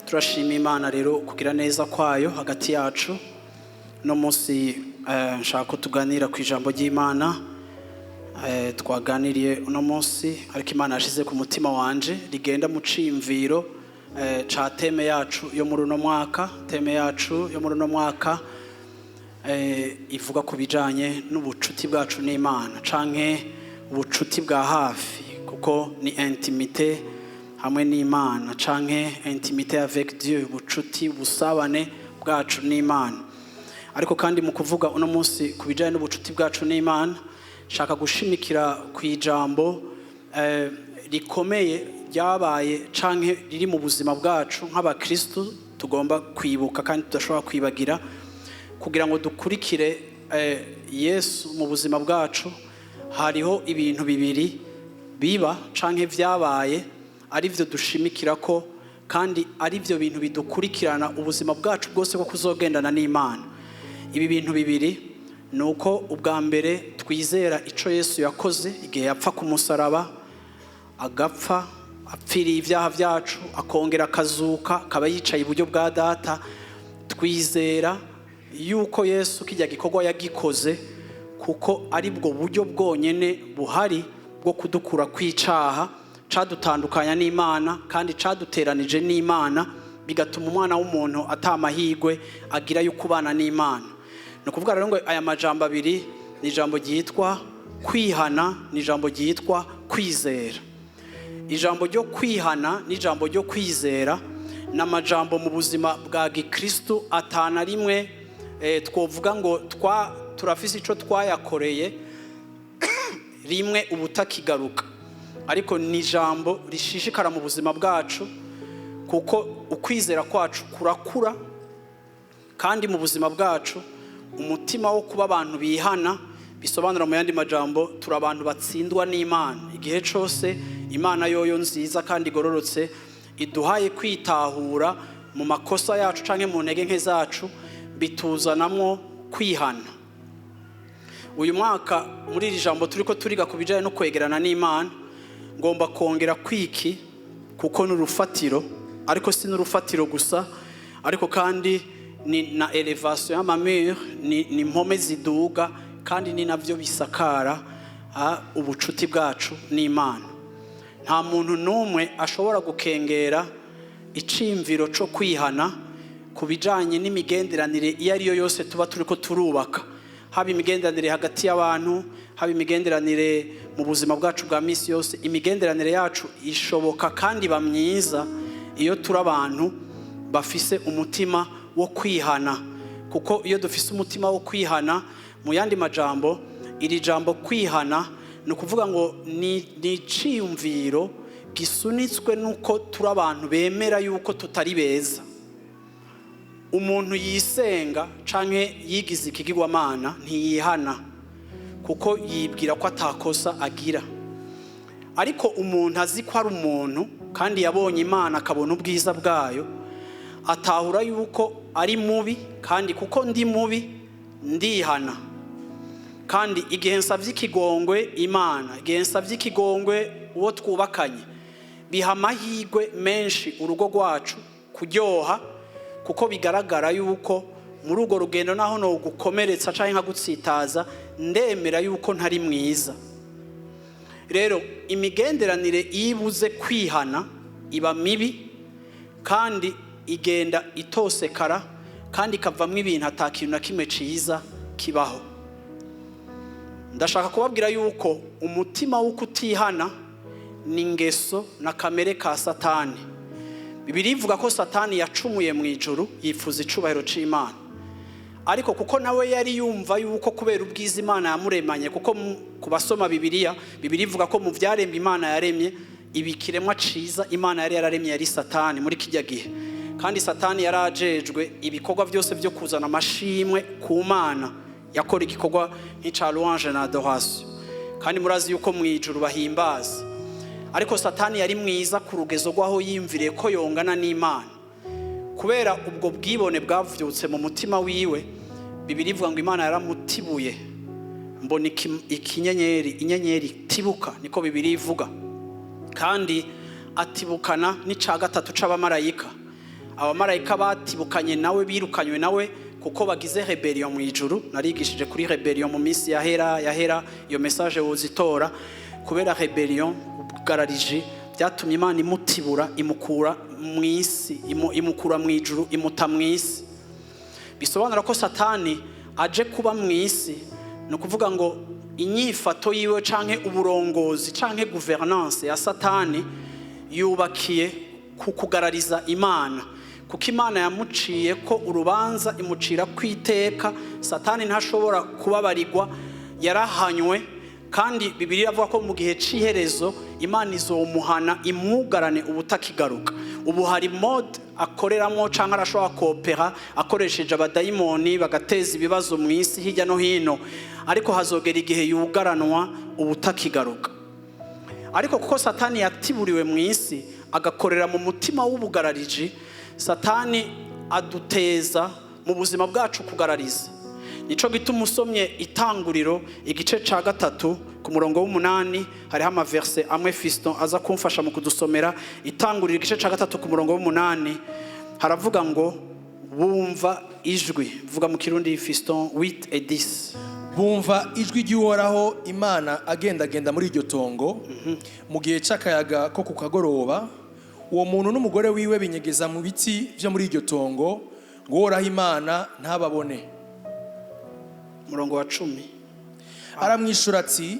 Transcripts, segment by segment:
Turashima Imana rero kugira neza kwayo hagati yacu. No munsi nshaka ko tuganira ku ijambo ry'Imana twaganiriye uno munsi, ariko Imana yashize ku mutima wanje rigenda mu ciyumviro ca thème yacu yo muri uno mwaka. Thème yacu yo muri uno mwaka ivuga ku bijanye n'ubucuti bwacu n'Imana, canke ubucuti bwa hafi, kuko ni intimité hamwe n'Imana, canke intimité avec Dieu, ubucuti, ubusabane bwacu n'Imana. Ariko kandi mu kuvuga uno munsi ku bijanye n'ubucuti bwacu n'Imana, shaka gushimikira ku ijambo rikomeye ryabaye canke riri mu buzima bwacu nk'abakristu, tugomba kwibuka kandi tudashobora kwibagira kugira ngo dukurikire Yesu mu buzima bwacu. Hariho ibintu bibiri biba canke vyabaye, ari byo dushimikira ko, kandi ari byo bintu bidukurikirana ubuzima bwacu bwose bwo kuzogendana n'Imana. Ibi bintu bibiri ni uko ubwa mbere twizera ico Yesu yakoze igihe yapfa ku musaraba, agapfa apfiriye ibyaha byacu, akongera akazuka, akaba yicaye iburyo bwa Data. Twizera yuko Yesu kijya gikorwa yagikoze kuko ari bwo buryo bwonyene buhari bwo kudukura kw'icaha cadutandukanya n'Imana kandi caduteranije n'Imana, bigatuma umwana w'umuntu atamahirwe agira yo kubana n'Imana. Ni ukuvuga rero ngo aya majambo abiri ni ijambo ryitwa kwihana, ni ijambo ryitwa kwizera. Ijambo ryo kwihana n'ijambo ryo kwizera ni amajambo mu buzima bwa gikristu atana rimwe twovuga ngo turafise ico twayakoreye rimwe ubutakigaruka, ariko ni ijambo rishishikara mu buzima bwacu, kuko ukwizera kwacu kurakura. Kandi mu buzima bwacu umutima wo kuba abantu bihana bisobanura mu yandi majambo turi abantu batsindwa n'Imana. Igihe cyose Imana yoyo nziza kandi igororotse iduhaye kwitahura mu makosa yacu cyangwa mu ntege nke zacu, bituzanamwo kwihana. Uyu mwaka muri iri jambo turi ko turiga ku bijyanye no kwegerana n'Imana, ngomba kongera kwiki kuko ni urufatiro, ariko si n'urufatiro gusa, ariko kandi ni na élévation y'ama murs, ni impome ziduga, kandi ni nabyo bisakara ubucuti bwacu n'Imana. Nta muntu n'umwe ashobora gukengera iciyumviro cyo kwihana ku bijyanye n'imigenderanire iyo ari yo yose tuba turi ko turubaka, haba imigenderanire hagati y'abantu, haba imigenderanire mu buzima bwacu bwa minsi yose. Imigenderanire yacu ishoboka kandi iba myiza iyo turi abantu bafise umutima wo kwihana, kuko iyo dufise umutima wo kwihana, mu yandi majambo, iri jambo kwihana ni ukuvuga ngo ni iciyumviro gisunitswe n'uko turi abantu bemera yuko tutari beza. Umuntu yisenga canke yigize ikigirwamana ntiyihana, kuko yibwira ko atakosa agira. Ariko umuntu azi ko ari umuntu kandi yabonye Imana, akabona ubwiza bwayo, atahura yuko ari mubi, kandi kuko ndi mubi ndihana. Kandi igihe nsabye ikigongwe Imana, igihe nsabye ikigongwe uwo twubakanye, biha amahirwe menshi urugo rwacu kuryoha, kuko bigaragara yuko muri urwo rugendo naho no gukomeretsa cyangwa nkagutsitaza, ndemera yuko ntari mwiza. Rero imigenderanire iyo ibuze kwihana iba mibi, kandi igenda itosekara, kandi ikavamo ibintu atakintu na kimwe ciza kibaho. Ndashaka kubabwira yuko umutima wo kutihana ni ingeso na kamere ka Satani. Bibiliya ivuga ko Satani yacumuye mu ijuru, yifuza icubahiro c'Imana, ariko kuko nawe yari yumva yuko kubera ubwiza Imana yamuremanye, kuko ku basoma Bibiliya, Bibiliya ivuga ko mu byaremwe Imana yaremye, ibikiremwa ciza Imana yari yararemye yari Satani muri kijya gihe. Kandi Satani yari ajejwe ibikorwa byose byo kuzana amashimwe ku Mana, yakora igikorwa nk'ica louange na adoration, kandi murazi yuko mu ijuru bahimbaza. Ariko Satani yari mwiza ku rugezo rw'aho yiyumviriye ko yongana n'Imana. Kubera ubwo bwibone bwavyutse mu mutima wiwe, Bibiliya ivuga ngo Imana yaramutibuye. Mbona ikinyenyeri, inyenyeri itibuka, niko Bibiliya ivuga. Kandi Atibukana n'ica gatatu c'abamarayika. Abamarayika batibukanye nawe, birukanywe nawe kuko bagize rébellion mu ijuru. Narigishije kuri rébellion mu minsi yahera, iyo message wozitora. Kubera rébellion, ubwarariji, byatumye Imana imutibura, imukura mu isi, imukura mu ijuru, imuta mu isi. Bisobanura ko Satani aje kuba mu isi, ni ukuvuga ngo inyifato yiwe canke uburongozi canke gouvernance ya Satani yubakiye ku kugarariza Imana, kuko Imana yamuciye ko urubanza, imucira ku iteka. Satani ntashobora kubabarirwa, yarahanywe. Kandi Bibiliya iravuga ko mu gihe c'iherezo Imana izomuhana, imwugarane ubutakigaruka. Ubu hari mode akoreramo cyangwa arashobora kopera akoresheje abadayimoni, bagateza ibibazo mu isi hirya no hino, ariko hazogera igihe yugaranwa ubutakigaruka. Ariko kuko Satani yatiburiwe mu isi, agakorera mu mutima w'ubugarariji, Satani aduteza mu buzima bwacu kugarariza. Nico gituma usomye Itanguriro igice ca 3 ku murongo w'8, hariho amaverse amwe Fiston aza kumfasha mu kudusomera. Itanguriro igice ca 3 ku murongo w'8 haravuga ngo bumva ijwi. Vuga mu Kirundi, Fiston, 8 et 10. Bumva ijwi ry'Uhoraho Imana agendagenda muri iryo tongo mu gihe cy'akayaga ko ku kagoroba. Uwo muntu n'umugore wiwe binyegeza mu biti byo muri iryo tongo ngo Uhoraho Imana ntababone. Umurongo wa 10. Aramwishyura ati: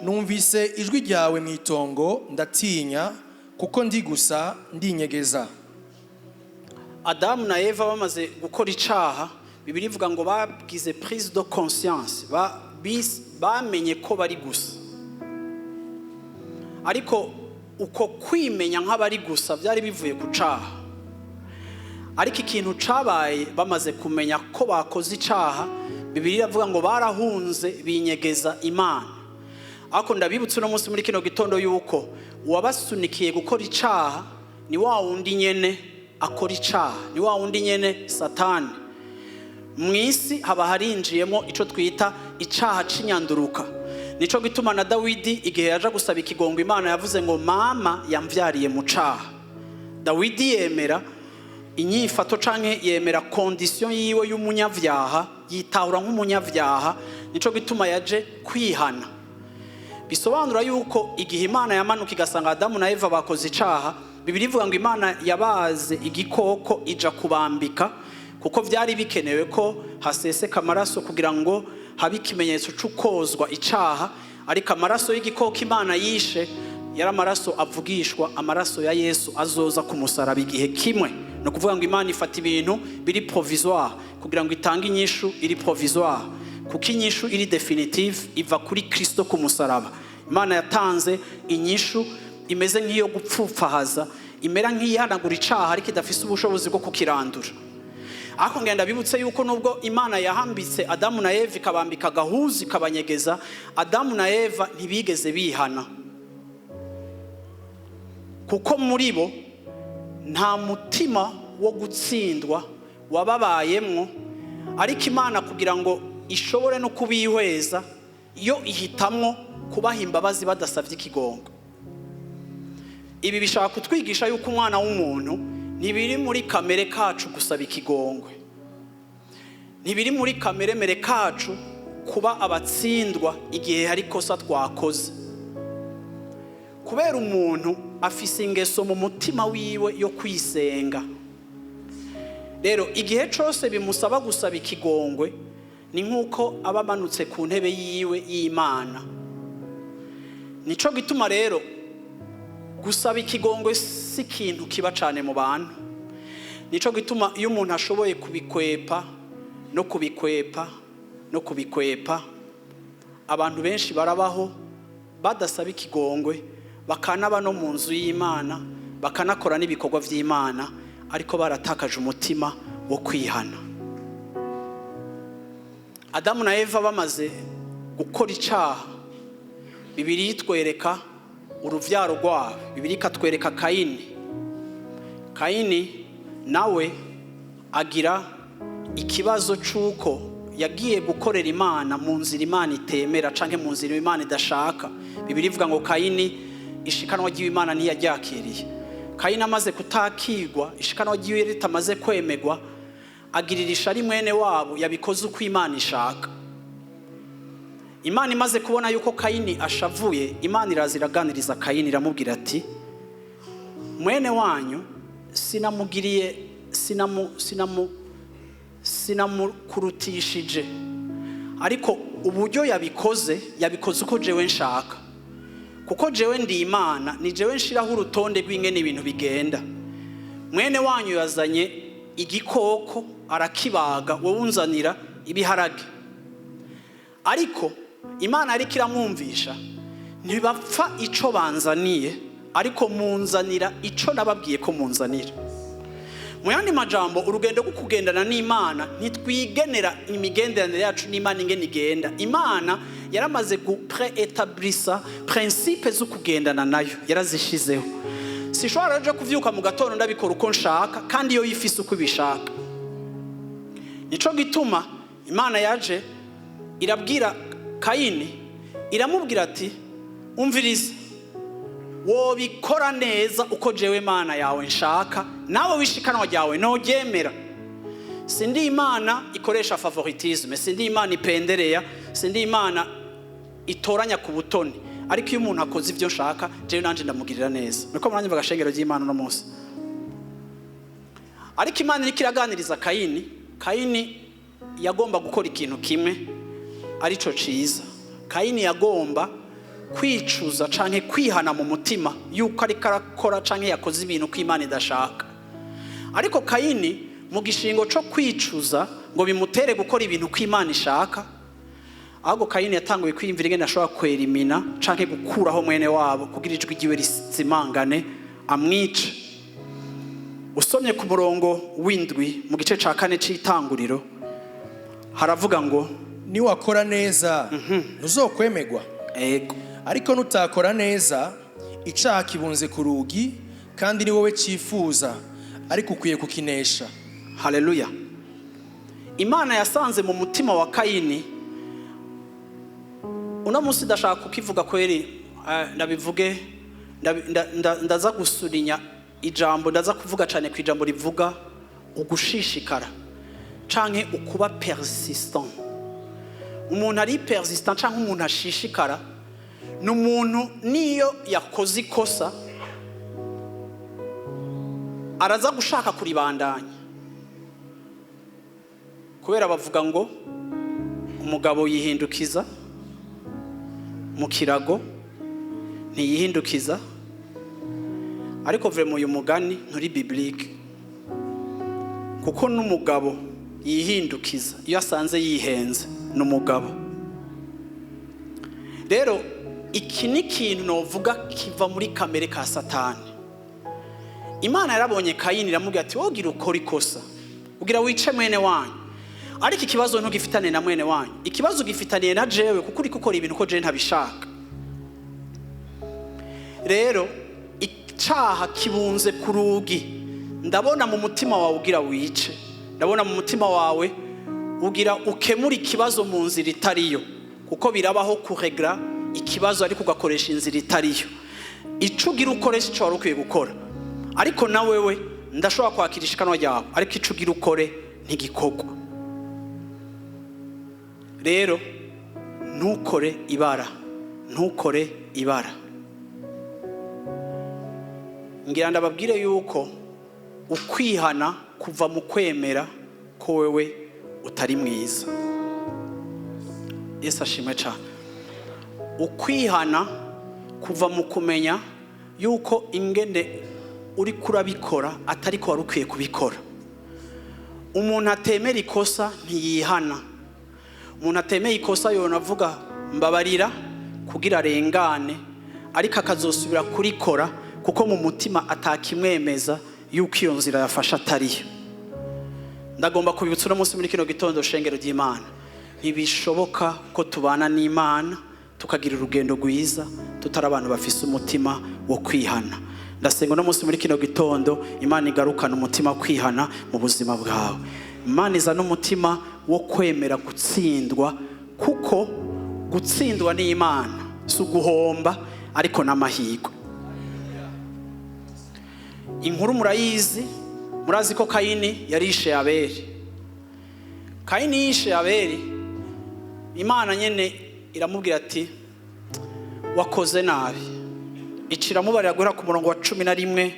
"Numvise ijwi ryawe mu itongo, ndatinya kuko ndi gusa, ndinyegeza." Adamu na Eva bamaze gukora icaha, Bibiliya ivuga ngo bagize prise de conscience, bamenye ko bari gusa. Ariko uko kwimenya nk'abari gusa byari bivuye ku caha. Ariko ikintu cabaye bamaze kumenya ko bakoze icaha, Bibiliya iravuga ngo barahunze, binyegeza Imana. Ariko ndabibutse uno munsi muri kino gitondo yuko uwabasunikiye gukora icaha ni wa wundi nyene akora icaha, ni wa wundi nyene Satani. Mu isi haba harinjiyemo ico twita icaha c'inyanduruka. Nico gituma na Dawidi, igihe yaja gusaba ikigongo Imana, yavuze ngo mama yamvyariye mu caha. Dawidi yemera inyifato canke yemera condition yiwe y'umunyavyaha, yitahura nk'umunyavyaha. Nico gituma yaje kwihana. Bisobanura yuko igihe Imana yamanuka igasanga Adamu na Eva bakoze icaha, Bibiliya ivuga ngo Imana yabaze igikoko, ija kubambika, kuko byari bikenewe ko haseseka amaraso kugira ngo habe ikimenyetso c'ukozwa icaha. Ariko amaraso y'igikoko Imana yishe yari amaraso avugishwa amaraso ya Yesu azoza ku musaraba igihe kimwe. Ni ukuvuga ngo Imana ifata ibintu biri provisoire kugira ngo itange inyishu iri provisoire, kuko inyishu iri définitive iva kuri Kristo ku musaraba. Imana yatanze inyishu imeze nk'iyo gupfupfahaza, imera nk'iyihanagura icaha, ariko idafise ubushobozi bwo kukirandura. Ariko ngenda bibutse yuko nubwo Imana yahambitse Adamu na Eva, ikabambika agahuzu, ikabanyegeza, Adamu na Eva ntibigeze bihana, kuko muri bo nta mutima wo gutsindwa wababayemwo. Ariko Imana, kugira ngo ishobore no kubihweza, yo ihitamwo kubaha imbabazi badasabye ikigongo. Ibi bishaka kutwigisha yuko umwana w'umuntu, ntibiri muri kamere kacu gusaba ikigongwe, ntibiri muri kameremere kacu kuba abatsindwa igihe hari ikosa twakoze, kubera umuntu afise ingeso mu mutima wiwe yo kwisenga. Rero igihe cyose bimusaba gusaba ikigongwe, ni nk'uko aba amanutse ku ntebe yiwe y'Imana. Nico gituma rero gusaba ikigongwe si ikintu kiba cyane mu bantu. Nico gituma iyo umuntu ashoboye kubikwepa no kubikwepa no kubikwepa, abantu benshi barabaho badasaba ikigongwe, bakanaba no mu nzu y'Imana, bakanakora n'ibikorwa by'Imana, ariko baratakaje umutima wo kwihana. Adamu na Eva bamaze gukora icyaha, Bibiliya itwereka urubyaro rwabo. Bibiliya ikatwereka Kayini. Kayini nawe agira ikibazo cy'uko yagiye gukorera Imana mu nzira Imana itemera cyangwa mu nzira Imana idashaka. Bibiliya ivuga ngo Kayini Ishikanwa ry'Imana ntiyaryakiriye. Kayini amaze kutakigwa, ishikanwa ry'iwe ritamaze kwemegwa, agirira ishari mwene wabo yabikoze uko Imana ishaka. Imana imaze kubona yuko Kayini ashavuye, Imana iraza iraganiriza Kayini, iramubwira ati: "Mwene wanyu sinamugiriye, sinamukurutishije, ariko uburyo yabikoze, yabikoze uko jewe nshaka, kuko jewe ndi Imana, ni jewe nshiraho urutonde rw'ingene ibintu bigenda. Mwene wanyu yazanye igikoko arakibaga, wowe unzanira ibiharage." Ariko Imana ariko iramwumvisha: "Ntibapfa ico banzaniye, ariko munzanira ico nababwiye ko munzanira." Mu yandi majambo, urugendo rwo kugendana n'Imana, ntitwigenera imigenderanire yacu n'Imana ingene igenda. Imana yaramaze gu-préétablissa principe zo kugendana nayo, yarazishizeho. Sishobora rero kuvyuka mu gatondo ndabikora uko nshaka, kandi iyo yifise uko ibishaka. Nico gituma Imana yaje irabwira Kayini, iramubwira ati: "Umvirize, wobikora neza uko jewe Mana yawe nshaka, nawe wishikanwa ryawe noryemera. Sindi Imana ikoresha favoritisme, sindi Imana ipendereya, sindi Imana itoranya ku butoni, ariko iyo umuntu akoze ibyo nshaka, jewe nanje ndamugirira neza." Niko muranyumva, gashengero ry'Imana, uno munsi? Ariko Imana iriko iraganiriza Kayini, Kayini yagomba gukora ikintu kimwe arico ciza. Kayini yagomba kwicuza canke kwihana mu mutima yuko ariko arakora canke yakoze ibintu ko Imana idashaka. Ariko Kayini, mu gishingo co kwicuza ngo bimutere gukora ibintu ko Imana ishaka, ahubwo Kayini yatanguye kwiyumvira ingene ashobora kwerimina canke gukuraho mwene wabo kugira ijwi ryiwe rizimangane, amwice. Usomye ku murongo w'7 mu gice ca 4 c'Itanguriro, haravuga ngo: Niwakora neza, ntuzokwemegwa? Ego. Ariko nutakora neza, icaha kibunze ku rugi, kandi ni wowe cyifuza, ariko ukwiye kukinesha. Haleluya! Imana yasanze mu mutima wa Kayini. Uno munsi ndashaka kukivuga kweri, ndabivuge, ndaza gusurinya ijambo, ndaza kuvuga cyane ku ijambo rivuga ugushishikara canke ukuba persistant. Umuntu ari persistant canke umuntu ashishikara ni umuntu niyo yakoze ikosa araza gushaka kuribandanya, kubera bavuga ngo umugabo yihindukiza mu kirago, ntiyihindukiza. Ariko vraiment uyu mugani nturi biblique, kuko n'umugabo yihindukiza iyo asanze yihenze ni umugabo. Rero iki ni ikintu novuga kiva muri kamere ka Satani. Imana yarabonye Kayini, iramubwira ati: "Wogira ukora ikosa, ugira wice mwene wanyu, ariko ikibazo ntugifitane na mwene wanyu, ikibazo ugifitaniye na jewe, kuko uri gukora ibintu ko jewe ntabishaka." Rero icaha kibunze ku rugi. Ndabona mu mutima wawe ugira wice, ndabona mu mutima wawe ugira ukemura ikibazo mu nzira itariyo, kuko birabaho kuregra ikibazo ariko ugakoresha inzira itariyo. Ico ugira ukoresha ico wari ukwiye gukora, ariko na wewe ndashobora kwakira ishikanwa ryawe, ariko ico ugira ukore ntigikorwa. Rero ntukore ibara, ntukore ibara. Ngira ndababwire yuko ukwihana kuva mu kwemera ko wewe utari mwiza. Yesu ashimwe cyane. Ukwihana kuva mu kumenya yuko ingene uri kurabikora atari ko wari ukwiye kubikora. Umuntu atemera ikosa ntiyihana. Umuntu atemeye ikosa yona avuga "mbabarira" kugira arengane, ariko akazosubira kurikora, kuko mu mutima atakimwemeza yuko iyo nzira yafashe atariyo. Ndagomba kubibutsa uno munsi muri kino gitondo, shengero ry'Imana: ntibishoboka ko tubana n'Imana tukagira urugendo rwiza tutari abantu bafise umutima wo kwihana. Ndasenga uno munsi muri kino gitondo, Imana igarukana umutima wo kwihana mu buzima bwawe. Imana izana umutima wo kwemera gutsindwa, kuko gutsindwa n'Imana si uguhomba, ariko n'amahirwe. Inkuru murayizi, murazi ko Kayini yarishe Abeli. Kayini yishe Abeli, Imana nyene iramubwira ati: "Wakoze nabi." Iciramubarira guhera ku murongo wa 11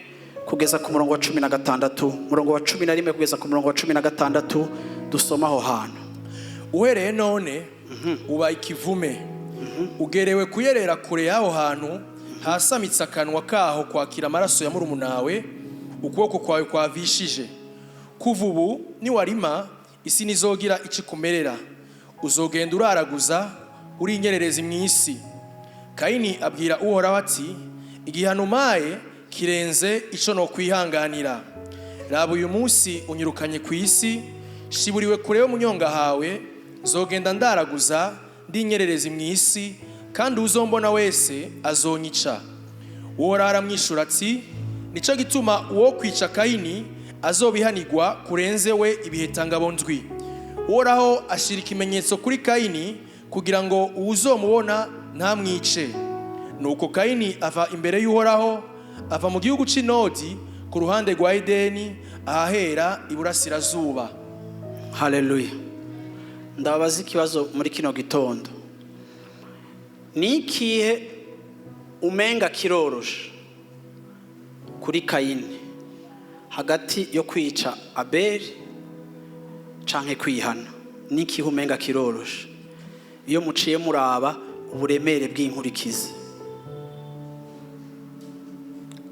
kugeza ku murongo wa 16. Umurongo wa 11 kugeza ku murongo wa 16, dusoma aho hantu. Uhereye none uba ikivume, ugerewe kuyerera kure y'aho hantu hasamitse akanwa kaho kwakira amaraso ya murumunawe ukuboko kwawe kwavishije. Kuva ubu niwarima, isi ntizogira icyo ikumerera, uzogenda uraraguza uri inyererezi mu isi. Kayini abwira Uhoraho ati: "Igihano umpaye kirenze icyo nokwihanganira. Raba, uyu munsi unyirukanye ku isi, shiburiwe kure yo munyonga hawe, nzogenda ndaraguza ndi inyererezi mu isi, kandi uzombona wese azonyica." Uhoraho aramwishura ati: "Nico gituma uwo kwica Kayini azobihanirwa kurenze we ibihetangabo ndwi." Uhoraho ashyira ikimenyetso kuri Kayini kugira ngo uwuzomubona ntamwice. Nuko Kayini ava imbere y'Uhoraho, ava mu gihugu cy'i Nodi ku ruhande rwa Edeni, ahahera iburasirazuba. Haleluya! Ndababaza ikibazo muri kino gitondo: ni ikihe umenga kiroroshe kuri Kayini, hagati yo kwica Abeli canke kwihana? Ni ikihe umenga kiroroshe iyo muciye muraba uburemere bw'inkurikizi?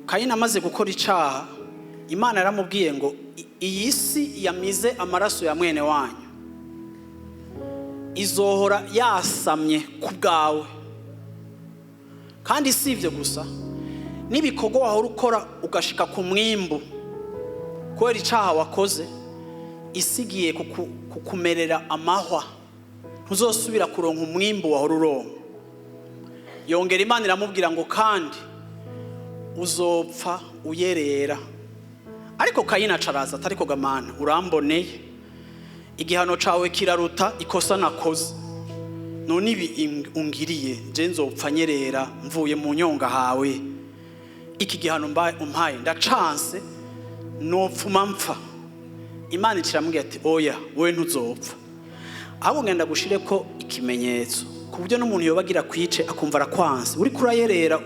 Kayini amaze gukora icaha, Imana yaramubwiye ngo: "Iyi si yamize amaraso ya mwene wanyu izohora yasamye ku bwawe. Kandi si ibyo gusa, n'ibikorwa wahora ukora ugashika ku mwimbu, kubera icaha wakoze, isi igiye kukumerera amahwa, ntuzosubira kuronka umwimbu wahora uronka." Yongera Imana iramubwira ngo: "Kandi uzopfa uyerera." Ariko Kayini acaraza ati: "Ariko gamana, uramboneye, igihano cawe kiraruta ikosa nakoze. None ibi ungiriye, je nzopfa nyerera mvuye mu nyonga hawe. Iki gihano umpaye ndacanse, nopfuma mpfa." Imana ikiramubwira ati: "Oya, wowe ntuzopfa, ahubwo ngenda gushire ko ikimenyetso, ku buryo n'umuntu yoba agira kwice akumva arakwanse, uriko urayerera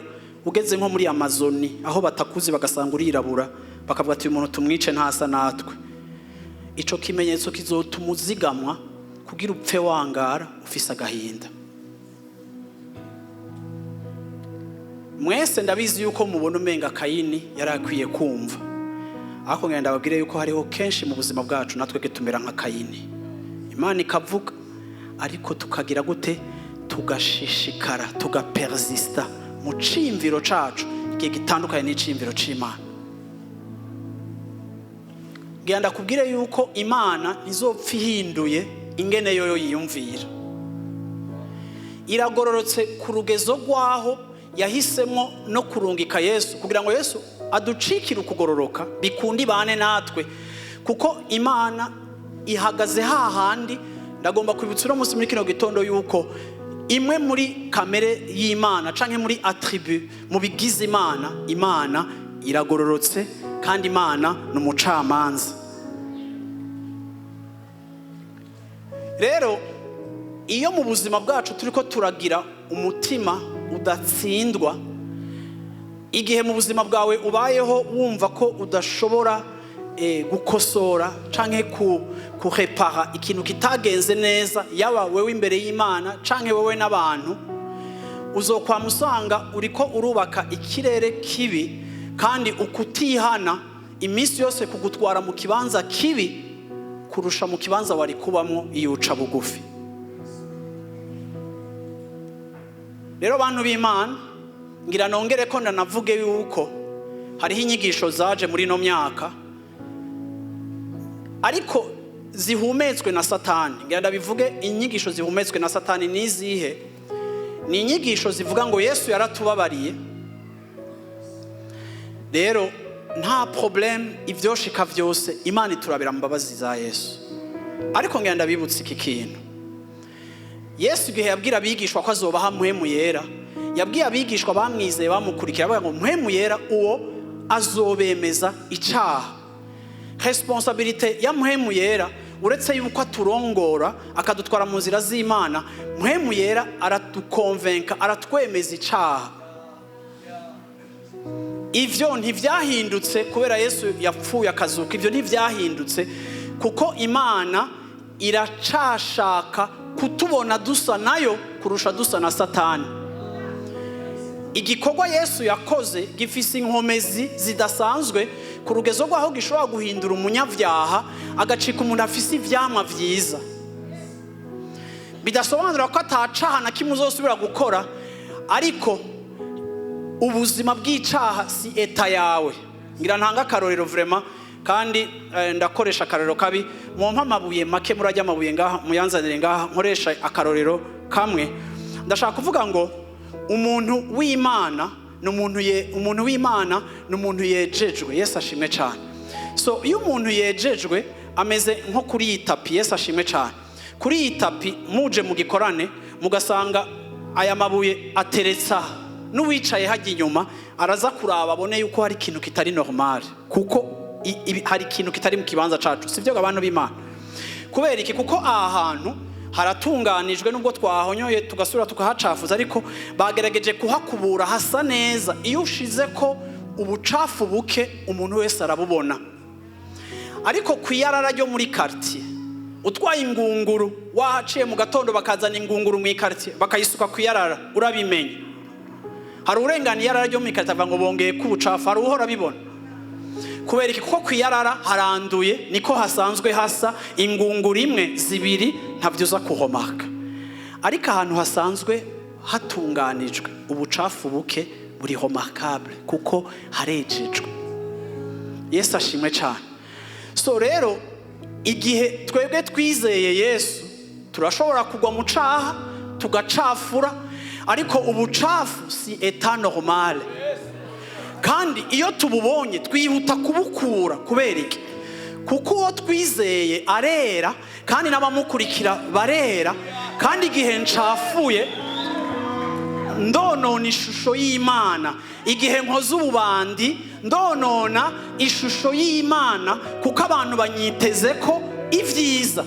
ugeze nko muri Amazoni aho batakuzi, bagasanga urirabura, bakavuga ati: 'Uyu muntu tumwice, ntasa natwe.' Ico kimenyetso kizotuma uzigamwa kugira upfe wangara ufise agahinda." Mwese ndabizi yuko mubona umenga Kayini yari akwiye kumva, ariko ngenda ndababwire yuko hariho kenshi mu buzima bwacu natwe tumera nka Kayini. Imana ikavuga, ariko tukagira gute? Tugashishikara, tugapersista mu ciyumviro cacu igihe gitandukanye n'iciyumviro c'Imana. Ngira ndakubwire yuko Imana ntizopfa ihinduye ingene yoyo yiyumvira. Iragororotse ku rugezo rw'aho yahisemo no kurungika Yesu kugira ngo Yesu aducikire ukugororoka, bikunda ibane natwe, kuko Imana ihagaze hahandi. Ndagomba kwibutsa uno munsi muri kino gitondo yuko imwe muri kamere y'Imana canke muri attribut, mu bigize Imana, Imana iragororotse kandi Imana ni umucamanza. Rero iyo mu buzima bwacu turiko turagira umutima udatsindwa, igihe mu buzima bwawe ubayeho wumva ko udashobora gukosora canke kurepara ikintu kitagenze neza, yaba wewe imbere y'Imana canke wewe n'abantu, uzokwama usanga uriko urubaka ikirere kibi, kandi ukutihana iminsi yose kugutwara mu kibanza kibi kurusha mu kibanza wari kubamwo iyo uca bugufi. Rero bantu b'Imana, ngira nongere ko ndanavuge yuko hariho inyigisho zaje muri ino myaka ariko zihumetswe na Satani. Ngira ndabivuge: inyigisho zihumetswe na Satani ni izihe? Ni inyigisho zivuga ngo Yesu yaratubabariye, rero nta problème, ivyoshika vyose Imana iturabira mu mbabazi za Yesu. Ariko ngira ndabibutse iki kintu: Yesu igihe yabwira abigishwa ko azobaha Mpwemu Yera, yabwiye abigishwa bamwizeye, bamukurikira, bavuga ngo Mpwemu Yera uwo Azobemeza icaha. Responsabilité ya Mpwemu Yera, uretse yuko aturongora akadutwara mu nzira z'Imana, Mpwemu Yera aratukonvenka, aratwemeza icaha. Ivyo ntivyahindutse kubera Yesu yapfuye akazuka. Ivyo ntivyahindutse, kuko Imana iracashaka kutubona dusa nayo kurusha dusa na Satani. Igikorwa Yesu yakoze gifise inkomezi zidasanzwe ku rugezo rw'aho gishobora guhindura umunyabyaha agacika umuntu afise ivyamwa vyiza. Bidasobanura ko atacaha na kimwe uzosubira gukora, ariko ubuzima bw'icaha si état yawe. Ngira ntanga akarorero vraiment, kandi ndakoresha akarorero kabi. Mwompa amabuye make, murajya amabuye ngaha, muyanzanire ngaha, nkoresha akarorero kamwe. Ndashaka kuvuga ngo umuntu w'Imana ni umuntu ye, umuntu w'Imana ni umuntu yejejwe. Yesu ashimwe cyane. So iyo umuntu yejejwe, ameze nko kuri iyi tapis. Yesu ashimwe cyane. Kuri iyi tapis, muje mu gikorane mugasanga aya mabuye ateretse aha, n'uwicaye hajya inyuma araza kuraba abone yuko hari ikintu kitari normal, kuko hari ikintu kitari mu kibanza cacu. Sibyo, abantu b'Imana? Kubera iki? Kuko aha hantu haratunganijwe, nubwo twahonyoye tugasubira tukahacafuza, ariko bagerageje kuhakubura, hasa neza. Iyo ushize ko ubucafu buke, umuntu wese arabubona. Ariko ku iyarara ryo muri quartier, utwaye ingunguru, wahaciye mu gatondo bakazana ingunguru mu iquartier bakayisuka ku iyarara, urabimenya. Hari urengana iyarara ryo mu iquartier avuga ngo bongeye ko ubucafu? Hari uhora abibona? Kubera iki? Kuko ku iyarara haranduye, niko hasanzwe hasa. Ingunguru imwe, zibiri, ntabyo uza kuhomaka. Ariko ahantu hasanzwe hatunganijwe, ubucafu buke buri remarquable kuko harejejwe. Yesu ashimwe cyane. So rero, igihe twebwe twizeye Yesu, turashobora kugwa mu caha tugacafura, ariko ubucafu si état normal. Kandi iyo tububonye twihuta kubukura. Kubera iki? Kuko uwo twizeye arera, kandi n'abamukurikira barera. Kandi igihe ncafuye, ndonona ishusho y'Imana. Igihe nkoze ububandi, ndonona ishusho y'Imana, kuko abantu banyiteze ko ibyiza.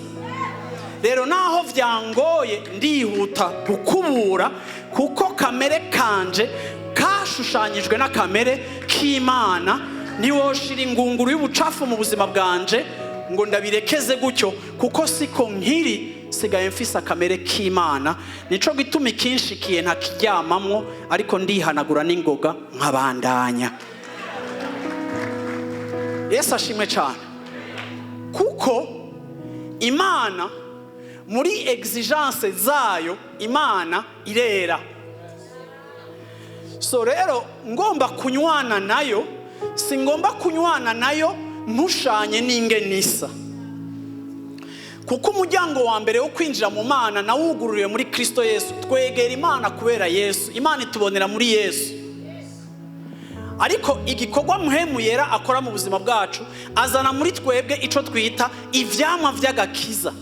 Rero naho byangoye, ndihuta gukubura, kuko kamere kanje kashushanyijwe n'akamere k'Imana. Ntiwoshira ingunguru y'ubucafu mu buzima bwanje ngo ndabirekeze gutyo, kuko siko nkiri. Sigaye mfise akamere k'Imana. Nico gituma ikinshikiye ntakiryamamwo, ariko ndihanagura n'ingoga nkabandanya. Yesu ashimwe cyane. Kuko Imana muri exigence zayo, Imana irera. So rero ngomba kunywana nayo, si ngomba kunywana nayo mpushanye n'ingenisa, kuko umuryango wa mbere wo kwinjira mu Mana nawugururiwe muri Kristo Yesu. Twegera Imana kubera Yesu, Imana itubonera muri Yesu. Ariko igikorwa Mpwemu Yera akora mu buzima bwacu, azana muri twebwe icyo twita ivyamwa vy'agakiza.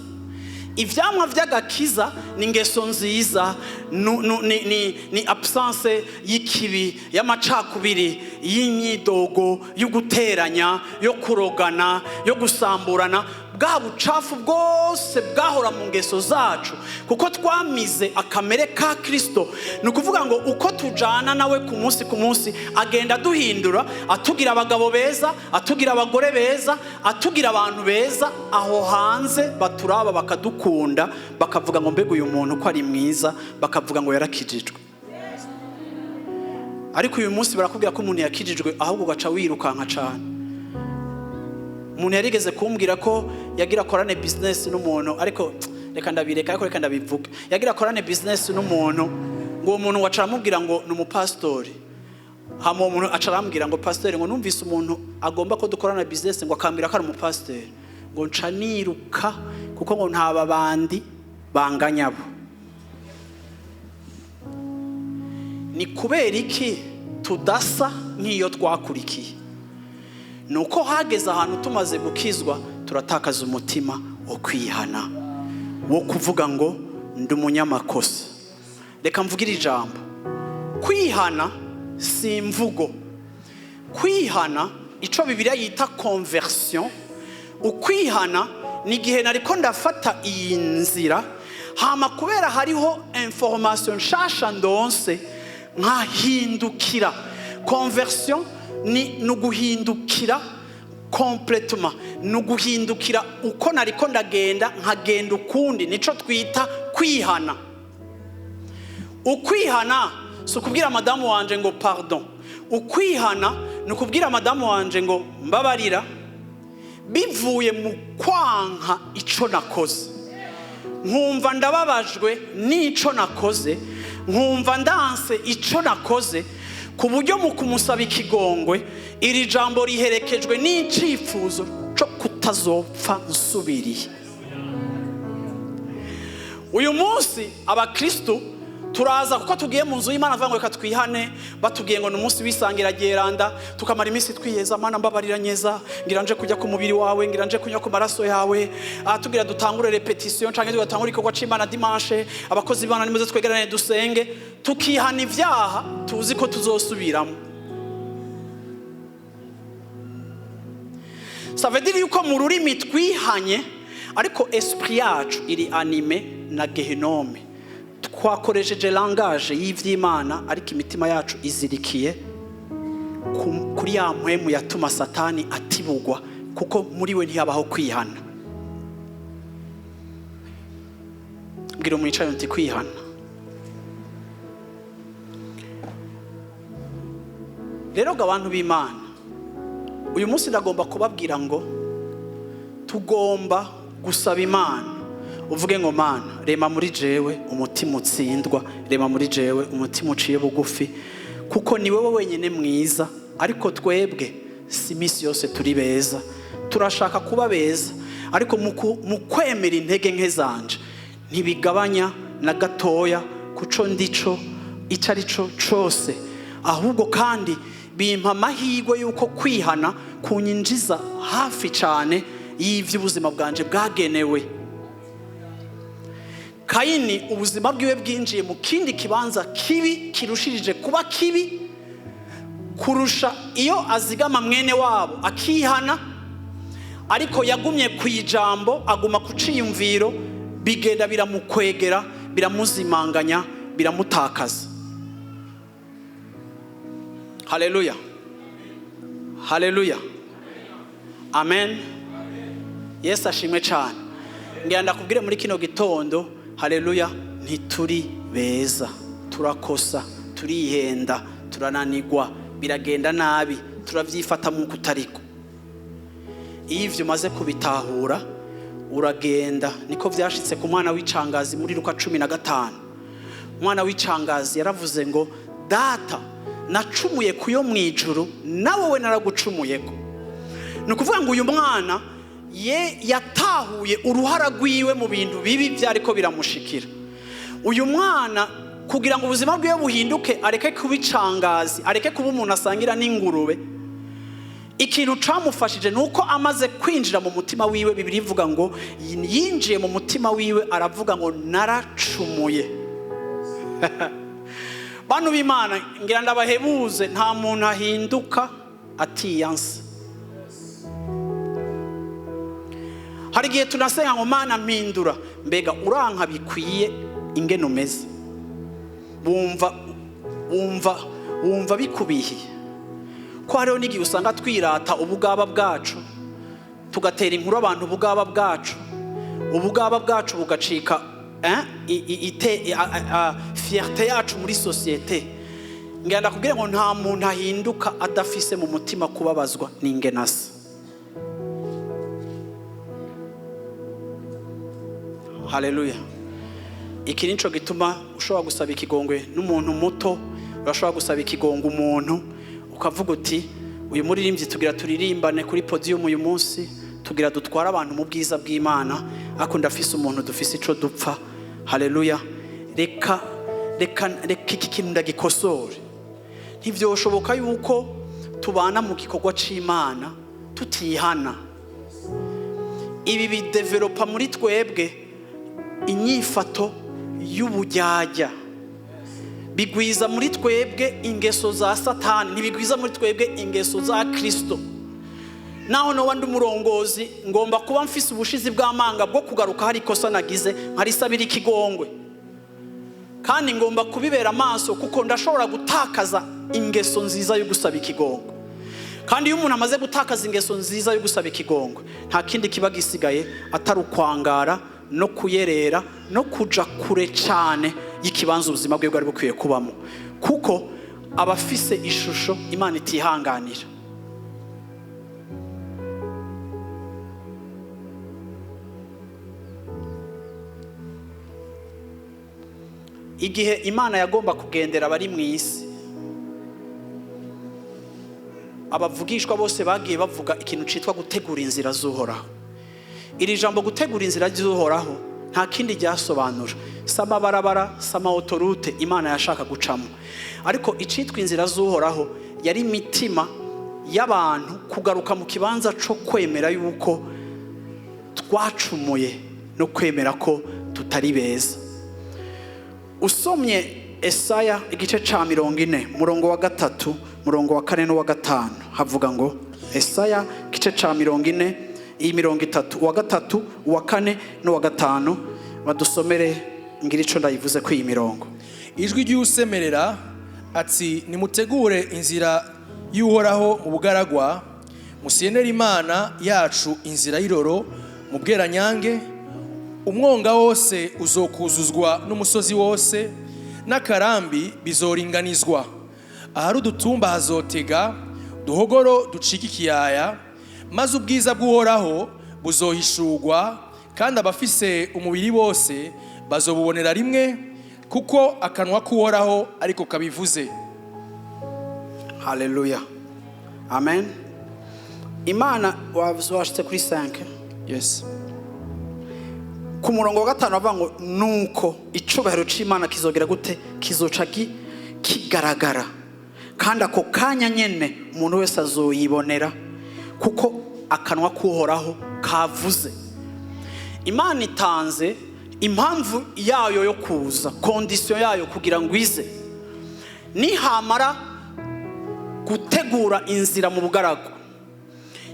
Ivyamwa vy'agakiza ni ingeso nziza, ni absence y'ikibi, y'amacakubiri, y'imyidogo, yo guteranya, yo kurogana, yo gusamburana, bwa bucafu bwose bwahora mu ngeso zacu, kuko twamize akamere ka Kristo. Ni ukuvuga ngo uko tujana nawe ku munsi ku munsi, agenda aduhindura, atugira abagabo beza, atugira abagore beza, atugira abantu beza. Aho hanze baturaba bakadukunda, bakavuga ngo: "Mbega uyu muntu ko ari mwiza!" Bakavuga ngo yarakijijwe. Ariko uyu munsi barakubwira ko umuntu yakijijwe, ahubwo ugaca wirukanka cyane. Umuntu yarigeze kumbwira ko yagira akorane business n'umuntu, ariko reka ndabireka, ariko reka ndabivuge. Yagira akorane business n'umuntu, ngo uwo muntu waca aramubwira ngo ni umupasitori. Hama uwo muntu aca arambwira ngo: "Pasiteri," ngo, "numvise umuntu agomba ko dukorana business, ngo akambwira ko ari umupasitori, ngo nca niruka, kuko ngo nta babandi banganya bo." Ni kubera iki tudasa nk'iyo twakurikiye? Ni uko hageze ahantu tumaze gukizwa, turatakaza umutima wo kwihana, wo kuvuga ngo ndi umunyamakosa. Reka mvugire ijambo: kwihana si imvugo. Kwihana, ico Bibiliya yita conversion, ukwihana ni igihe nariko ndafata iyi nzira, hama kubera hariho information nshasha ndonse, nkahindukira. Conversion ni uguhindukira complètement, ni uguhindukira uko nariko ndagenda nkagenda ukundi. Nico twita kwihana. Ukwihana si ukubwira madamu wanje ngo pardon. Ukwihana ni ukubwira madamu wanje ngo mbabarira, bivuye mu kwanka ico nakoze, nkumva ndababajwe n'ico nakoze, nkumva ndanse ico nakoze, ku buryo mu kumusaba ikigongwe iri jambo riherekejwe n'icifuzo co kutazopfa nsubiriye. Uyu munsi abakristu turaza kuko tugiye mu nzu y'Imana, avuga ngo reka twihane, batubwiye ngo ni umunsi w'isangira ryeranda, tukamara iminsi twiyeza: Mana mbabarira, nyeza, ngira nje kujya ku mubiri wawe, ngira nje kunywa ku maraso yawe. Tugira dutangure répétition canke tugatangure igikorwa c'Imana dimanche, abakozi b'Imana nimuze twegerane dusenge, tukihana ivyaha tuzi ko tuzosubiramo. Ça veut dire yuko mu rurimi twihanye, ariko esprit yacu iri animé na géhenne. Twakoresheje langage y'ivy'Imana, ariko imitima yacu izirikiye kuri ya mpwemu yatuma Satani atibugwa, kuko muri we ntihabaho kwihana. Mbwira umwicaye uti kwihana. Rero ngo abantu b'Imana, uyu munsi ndagomba kubabwira ngo tugomba gusaba Imana. Uvuge ngo: Mana, rema muri jewe umutima utsindwa, rema muri jewe umutima uciye bugufi, kuko ni wowe wenyine mwiza. Ariko twebwe si iminsi yose turi beza. Turashaka kuba beza, ariko mu kwemera intege nke zanje ntibigabanya na gatoya kuco ndico icyo ari cyo cyose, ahubwo kandi bimpa amahirwe y'uko kwihana kunyinjiza hafi cyane y'iby'ubuzima bwanje bwagenewe. Kayini ubuzima bwiwe bwinjiye mu kindi kibanza kibi kirushirije kuba kibi kurusha iyo azigama mwene wabo akihana, ariko yagumye ku ijambo, aguma ku ciyumviro, bigenda biramukwegera, biramuzimanganya, biramutakaza. Haleluya, haleluya, amen. Yesu ashimwe cyane. Ngira ndakubwire muri kino gitondo, haleluya, ntituri beza, turakosa, turihenda, turananigwa, biragenda nabi, turabyifata nk'uko utariko. Iyo ivyo umaze kubitahura, uragenda. Niko vyashitse ku mwana w'icangazi muri Luka 15. Umwana w'icangazi yaravuze ngo: data, nacumuye kuyo mu ijuru, nawe we naragucumuyeko. Ni ukuvuga ngo uyu mwana ye yatahuye uruhara rwiwe mu bintu bibi byariko biramushikira. Uyu mwana, kugira ngo ubuzima bwiwe buhinduke, areke kuba icangazi, areke kuba umuntu asangira n'ingurube, ikintu camufashije ni uko amaze kwinjira mu mutima wiwe, Bibiliya ivuga ngo yinjiye mu mutima wiwe aravuga ngo: naracumuye. Bantu b'Imana, ngira ndabahebuze, nta muntu ahinduka atiyanse. Hari igihe tunasenga ngo: Mana mpindura. Mbega uranka bikwiye ingene umeze? Wumva bikubihiye? Ko hariho n'igihe usanga twirata ubugaba bwacu, tugatera inkuru abantu ubugaba bwacu, ubugaba bwacu bugacika fierté yacu muri société. Ngira ndakubwire ngo nta muntu ahinduka adafise mu mutima kubabazwa n'ingenasi. Haleluya. Iki nico gituma ushobora gusaba ikigongwe n'umuntu muto. Urashobora gusaba ikigongwe umuntu, ukavuga uti: uyu muririmbyi tugira turirimbane kuri podium uyu munsi, tugira dutware abantu mu bwiza bw'Imana, ariko ndafise umuntu dufise ico dupfa. Haleluya. Reka, reka, reka iki kintu ndagikosore. Ntivyoshoboka yuko tubana mu gikorwa c'Imana tutihana. Ibi bidevelopa muri twebwe inyifato y'ubujyajya. Bigwiza muri twebwe ingeso za Satani, ntibigwiza muri twebwe ingeso za Kristo. Naho noba ndi umurongozi, ngomba kuba mfise ubushizi bw'amanga bwo kugaruka hari ikosa nagize nkarisabira ikigongwe, kandi ngomba kubibera amaso, kuko ndashobora gutakaza ingeso nziza yo gusaba ikigongwe. Kandi iyo umuntu amaze gutakaza ingeso nziza yo gusaba ikigongwe, nta kindi kiba gisigaye atari ukwangara no kuyerera no kuja kure cyane y'ikibanza ubuzima bwe bwari bukwiye kubamo, kuko aba afise ishusho Imana itihanganira. Igihe Imana yagomba kugendera abari mu isi, abavugishwa bose bagiye bavuga ikintu citwa gutegura inzira z'Uhoraho. Iri jambo gutegura inzira z'Uhoraho nta kindi ryasobanura, si amabarabara, si ama autoroute Imana yashaka gucamo, ariko icitwa inzira z'Uhoraho yari imitima y'abantu kugaruka mu kibanza co kwemera yuko twacumuye no kwemera ko tutari beza. Usomye Esaya igice ca 40, murongo wa 3, murongo wa 4 n'uwa 5, havuga ngo Esaya igice ca 40, iyi 30, uwa 3, uwa 4 n'uwa 5, badusomere ngira ico ndayivuze ko iyi mirongo. Ijwi ry'usemerera ati: nimutegure inzira y'Uhoraho mu bugaragwa, musienere Imana yacu inzira y'iroro mu bweranyange. Umwonga wose uzokuzuzwa n'umusozi wose n'akarambi bizoringanizwa, ahari udutumba hazotega duhogoro ducika ikiyaya, maze ubwiza bw'Uhoraho buzohishurwa, kandi abafise umubiri bose bazobubonera rimwe, kuko akanwa k'Uhoraho ariko kabivuze. Haleluya, amen. Imana washitse kuri 5. Yes. Ku murongo wa 5 bavuga ngo nuko icubahiro c'Imana kizogera gute? Kizoca kigaragara, kandi ako kanya nyene umuntu wese azoyibonera, kuko akanwa k'Uhoraho kavuze. Imana itanze impamvu yayo yo kuza, condition yayo kugira ngo ize. Nihamara gutegura inzira mu bugaragwa,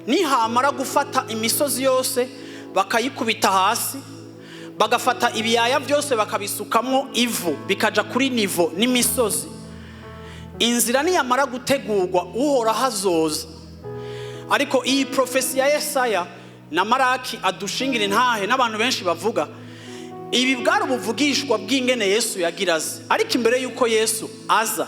nihamara gufata imisozi yose bakayikubita hasi, bagafata ibiyaya byose bakabisukamo ivu bikaja kuri nivo n'imisozi, inzira niyamara gutegurwa Uhoraho azoza. Ariko iyi profesi ya Yesaya na Maraki adushingira intahe n'abantu benshi bavuga ibi bwari ubuvugishwa bw'ingene Yesu yagiraze. Ariko imbere y'uko Yesu aza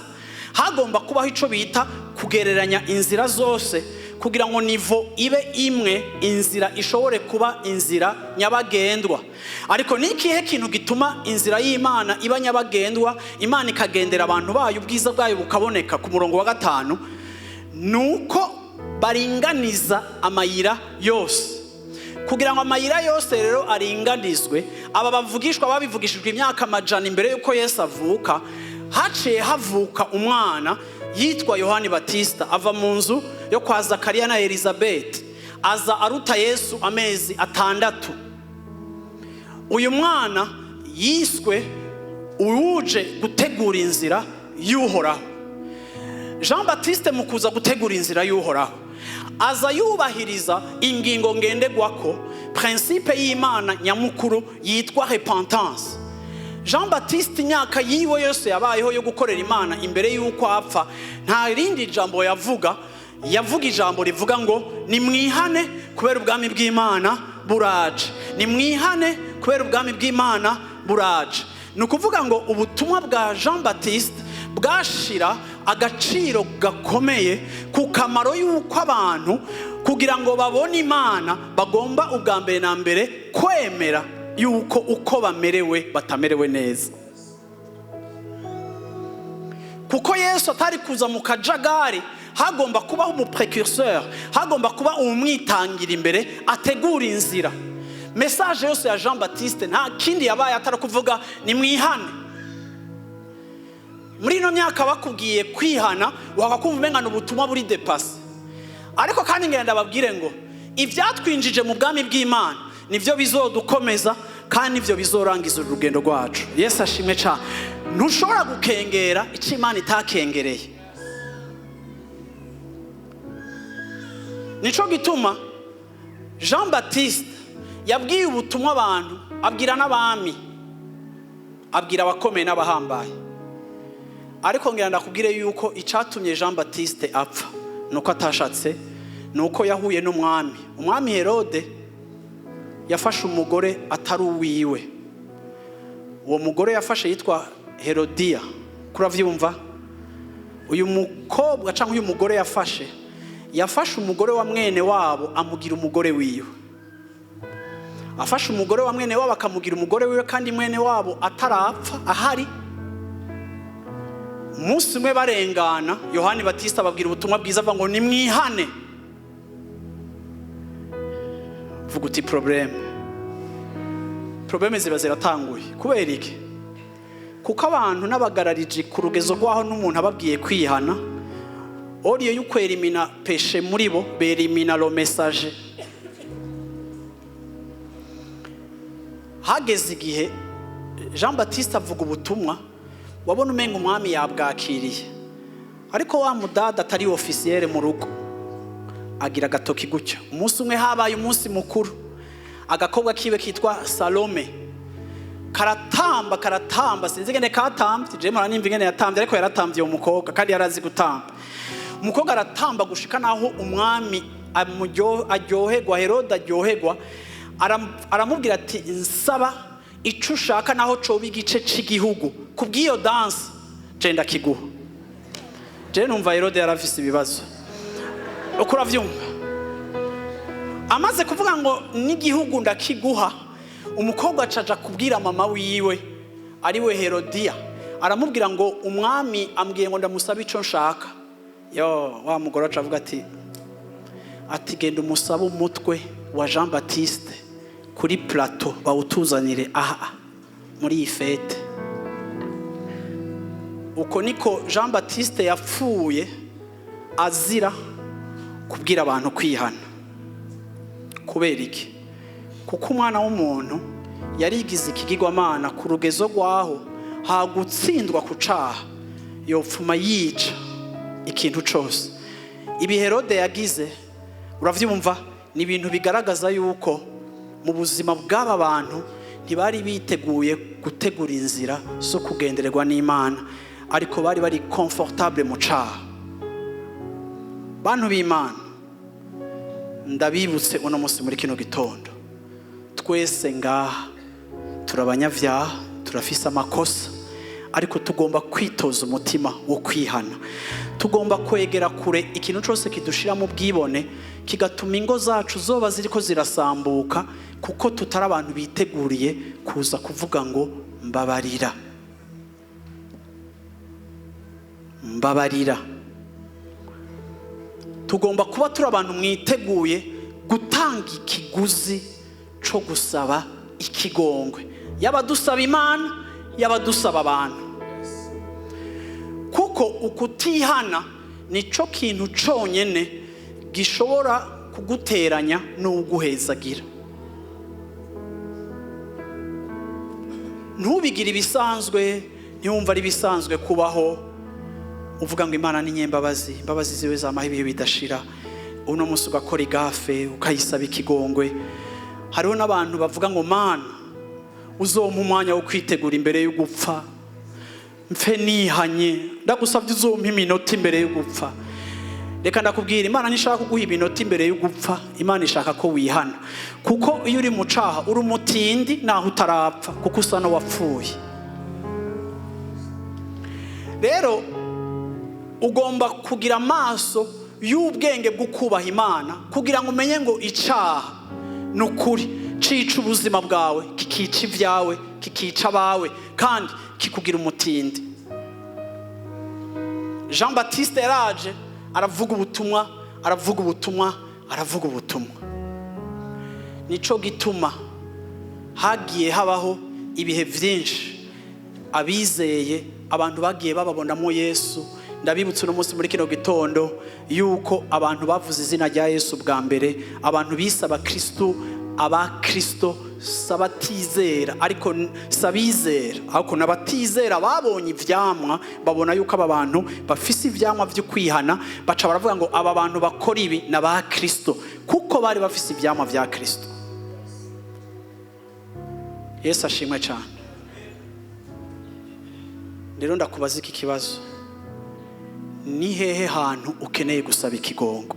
hagomba kubaho ico bita kugereranya inzira zose, kugira ngo nivo ibe imwe, inzira ishobore kuba inzira nyabagendwa. Ariko ni ikihe kintu gituma inzira y'Imana iba nyabagendwa, Imana ikagendera abantu bayo, ubwiza bwayo bukaboneka? Ku murongo wa 5, nuko baringaniza amayira yose. Kugira ngo amayira yose rero aringanizwe, aba bavugishwa babivugishijwe imyaka amajana imbere y'uko Yesu avuka, haciye havuka umwana yitwa Yohani Batista, ava mu nzu yo kwa Zakariya na Elizabeth, aza aruta Yesu amezi 6. Uyu mwana yiswe uwuje gutegura inzira y'Uhoraho. Jean Baptiste mu kuza gutegura inzira y'Uhoraho aza yubahiriza ingingo ngenderwako, principe y'Imana nyamukuru yitwa repentance. Jean Baptiste imyaka yiwe yose yabayeho yo gukorera Imana imbere y'uko apfa, nta rindi jambo yavuga, yavuga ijambo rivuga ngo nimwihane kubera ubwami bw'Imana buraje, nimwihane kubera ubwami bw'Imana buraje. Ni ukuvuga ngo ubutumwa bwa Jean Baptiste bwashira agaciro gakomeye ku kamaro y'uko abantu kugira ngo babone Imana bagomba ubwa mbere na mbere kwemera yuko uko bamerewe batamerewe neza. Kuko Yesu atari kuza mu kajagari, hagomba kubaho umu precurseur, hagomba kuba umwitangira imbere ategura inzira. Message yose ya Jean Baptiste nta kindi yabaye atari kuvuga nimwihane. Muri ino myaka bakubwiye kwihana, wakakumva umenga n'ubutumwa buri dépassé. Ariko kandi ngenda babwire ngo ivyatwinjije mu bwami bw'Imana nivyo bizodukomeza kandi nivyo bizorangiza urugendo rwacu. Yesu ashimwe cyane. Ntushobora gukengera icyo Imana itakengereye. Nico gituma Jean Baptiste yabwiye ubutumwa abantu, abwira n'abami, abwira abakomeye n'abahambaye. Ariko ngira ndakubwire yuko icyatumye Jean Baptiste apfa nuko atashatse, nuko yahuye n'umwami. Umwami Herode yafashe umugore atari uwiwe. Uwo mugore yafashe yitwa Herodiya. Kuravyumva? Uyu mukobwa cyangwa uyu mugore yafashe umugore wa mwene wabo amugira umugore wiwe. Afashe umugore wa mwene wabo akamugira umugore wiwe, kandi mwene wabo atarapfa ahari. Umunsi umwe barengana, Yohani Batista ababwira ubutumwa bwiza avuga ngo nimwihane. Vuga uti problème. Problème ziba ziratanguye. Kubera iki? Kuko abantu n'abagarariji ku rugezo rwaho n'umuntu ababwiye kwihana, oriyo y'ukwerimina peshe muri bo berimina lo message. Hageze igihe Jean Baptiste avuga ubutumwa, wabona umenga umwami yabwakiriye, ariko wa mudada atari officiel mu rugo agira agatoki gutya. Umunsi umwe habaye umunsi mukuru, agakobwa kiwe kitwa Salome karatamba karatamba, sinzi ingene katambye, je mpora nimva ingene yatambye, ariko yaratambye uwo mukobwa kandi yarazi gutamba. Umukobwa aratamba gushika naho umwami aryoherwa, Herode aryoherwa, aramubwira ati nsaba ico ushaka naho coba igice c'igihugu, kubw'iyo danse je ndakiguha. Je numva Herode yarafise ibibazo. Uko uravyumva? Amaze kuvuga ngo n'igihugu ndakiguha, umukobwa acaja kubwira mama wiwe ariwe Herodiya, aramubwira ngo umwami ambwiye ngo ndamusaba ico nshaka. Yo wa mugore aca avuga ati genda umusabe umutwe wa Jean Baptiste kuri plateau bawutuzanire aha muri iyi fete. Uko niko Jean Baptiste yapfuye azira kubwira abantu kwihana. Kubera iki? Kuko umwana w'umuntu yarigize ikigirwamana ku rugezo rwaho hagutsindwa ku caha yopfuma yica ikintu cose. Ibi Herode yagize, uravyumva, ni ibintu bigaragaza yuko mu buzima bw'aba bantu ntibari biteguye gutegura inzira zo kugendererwa n'Imana, ariko bari bari confortable mu caha. Bantu b'Imana, ndabibutse uno munsi muri kino gitondo, twese ngaha turabanyavyaha, turafise amakosa, ariko tugomba kwitoza umutima wo kwihana. Tugomba kwegera kure ikintu cyose kidushira mu bwibone, kigatuma ingo zacu zoba ziriko zirasambuka, kuko tutari abantu biteguriye kuza kuvuga ngo mbabarira, mbabarira. Tugomba kuba turi abantu mwiteguye gutanga ikiguzi co gusaba ikigongwe, yaba dusaba Imana, yaba dusaba abantu, kuko ukutihana nico kintu conyene gishobora kuguteranya n'uguhezagira. Ntubigire ibisanzwe, ntiwumva ari ibisanzwe kubaho uvuga ngo Imana ni nyembabazi, imbabazi ziwe zamaho ibihe bidashira. Uno munsi ugakora igafe ukayisaba ikigongwe. Hariho n'abantu bavuga ngo Mana uzompa umwanya wo kwitegura imbere yo gupfa, mfe nihanye, ndagusabye uzompa iminota imbere yo gupfa. Reka ndakubwira, Imana ntishaka kuguha iminota imbere yo gupfa, Imana ishaka ko wihana, kuko iyo uri mu caha uri umutindi naho utarapfa, kuko usa n'uwapfuye. Rero ugomba kugira amaso y'ubwenge bwo kubaha Imana, kugira ngo umenye ngo icaha ni ukuri cica ubuzima bwawe, kikica ibyawe, kikica abawe, kandi kikugira umutindi. Jean Baptiste yaraje aravuga ubutumwa, aravuga ubutumwa, aravuga ubutumwa. Nico gituma hagiye habaho ibihe byinshi abizeye, abantu bagiye bababonamo Yesu. Ndabibutse uno munsi muri kino gitondo yuko abantu bavuze izina rya Yesu bwa mbere, abantu bise abakristo, abakristo Si abatizera, ariko si abizera, ariko n'abatizera babonye ivyamwa, babona yuko aba bantu bafise ivyamwa vyo kwihana, baca baravuga ngo aba bantu bakora ibi ni aba Kristo, kuko bari bafise ivyamwa vya Kristo. Yesu ashimwe cyane. Rero ndakubaza iki kibazo: ni hehe hantu ukeneye gusaba ikigongo?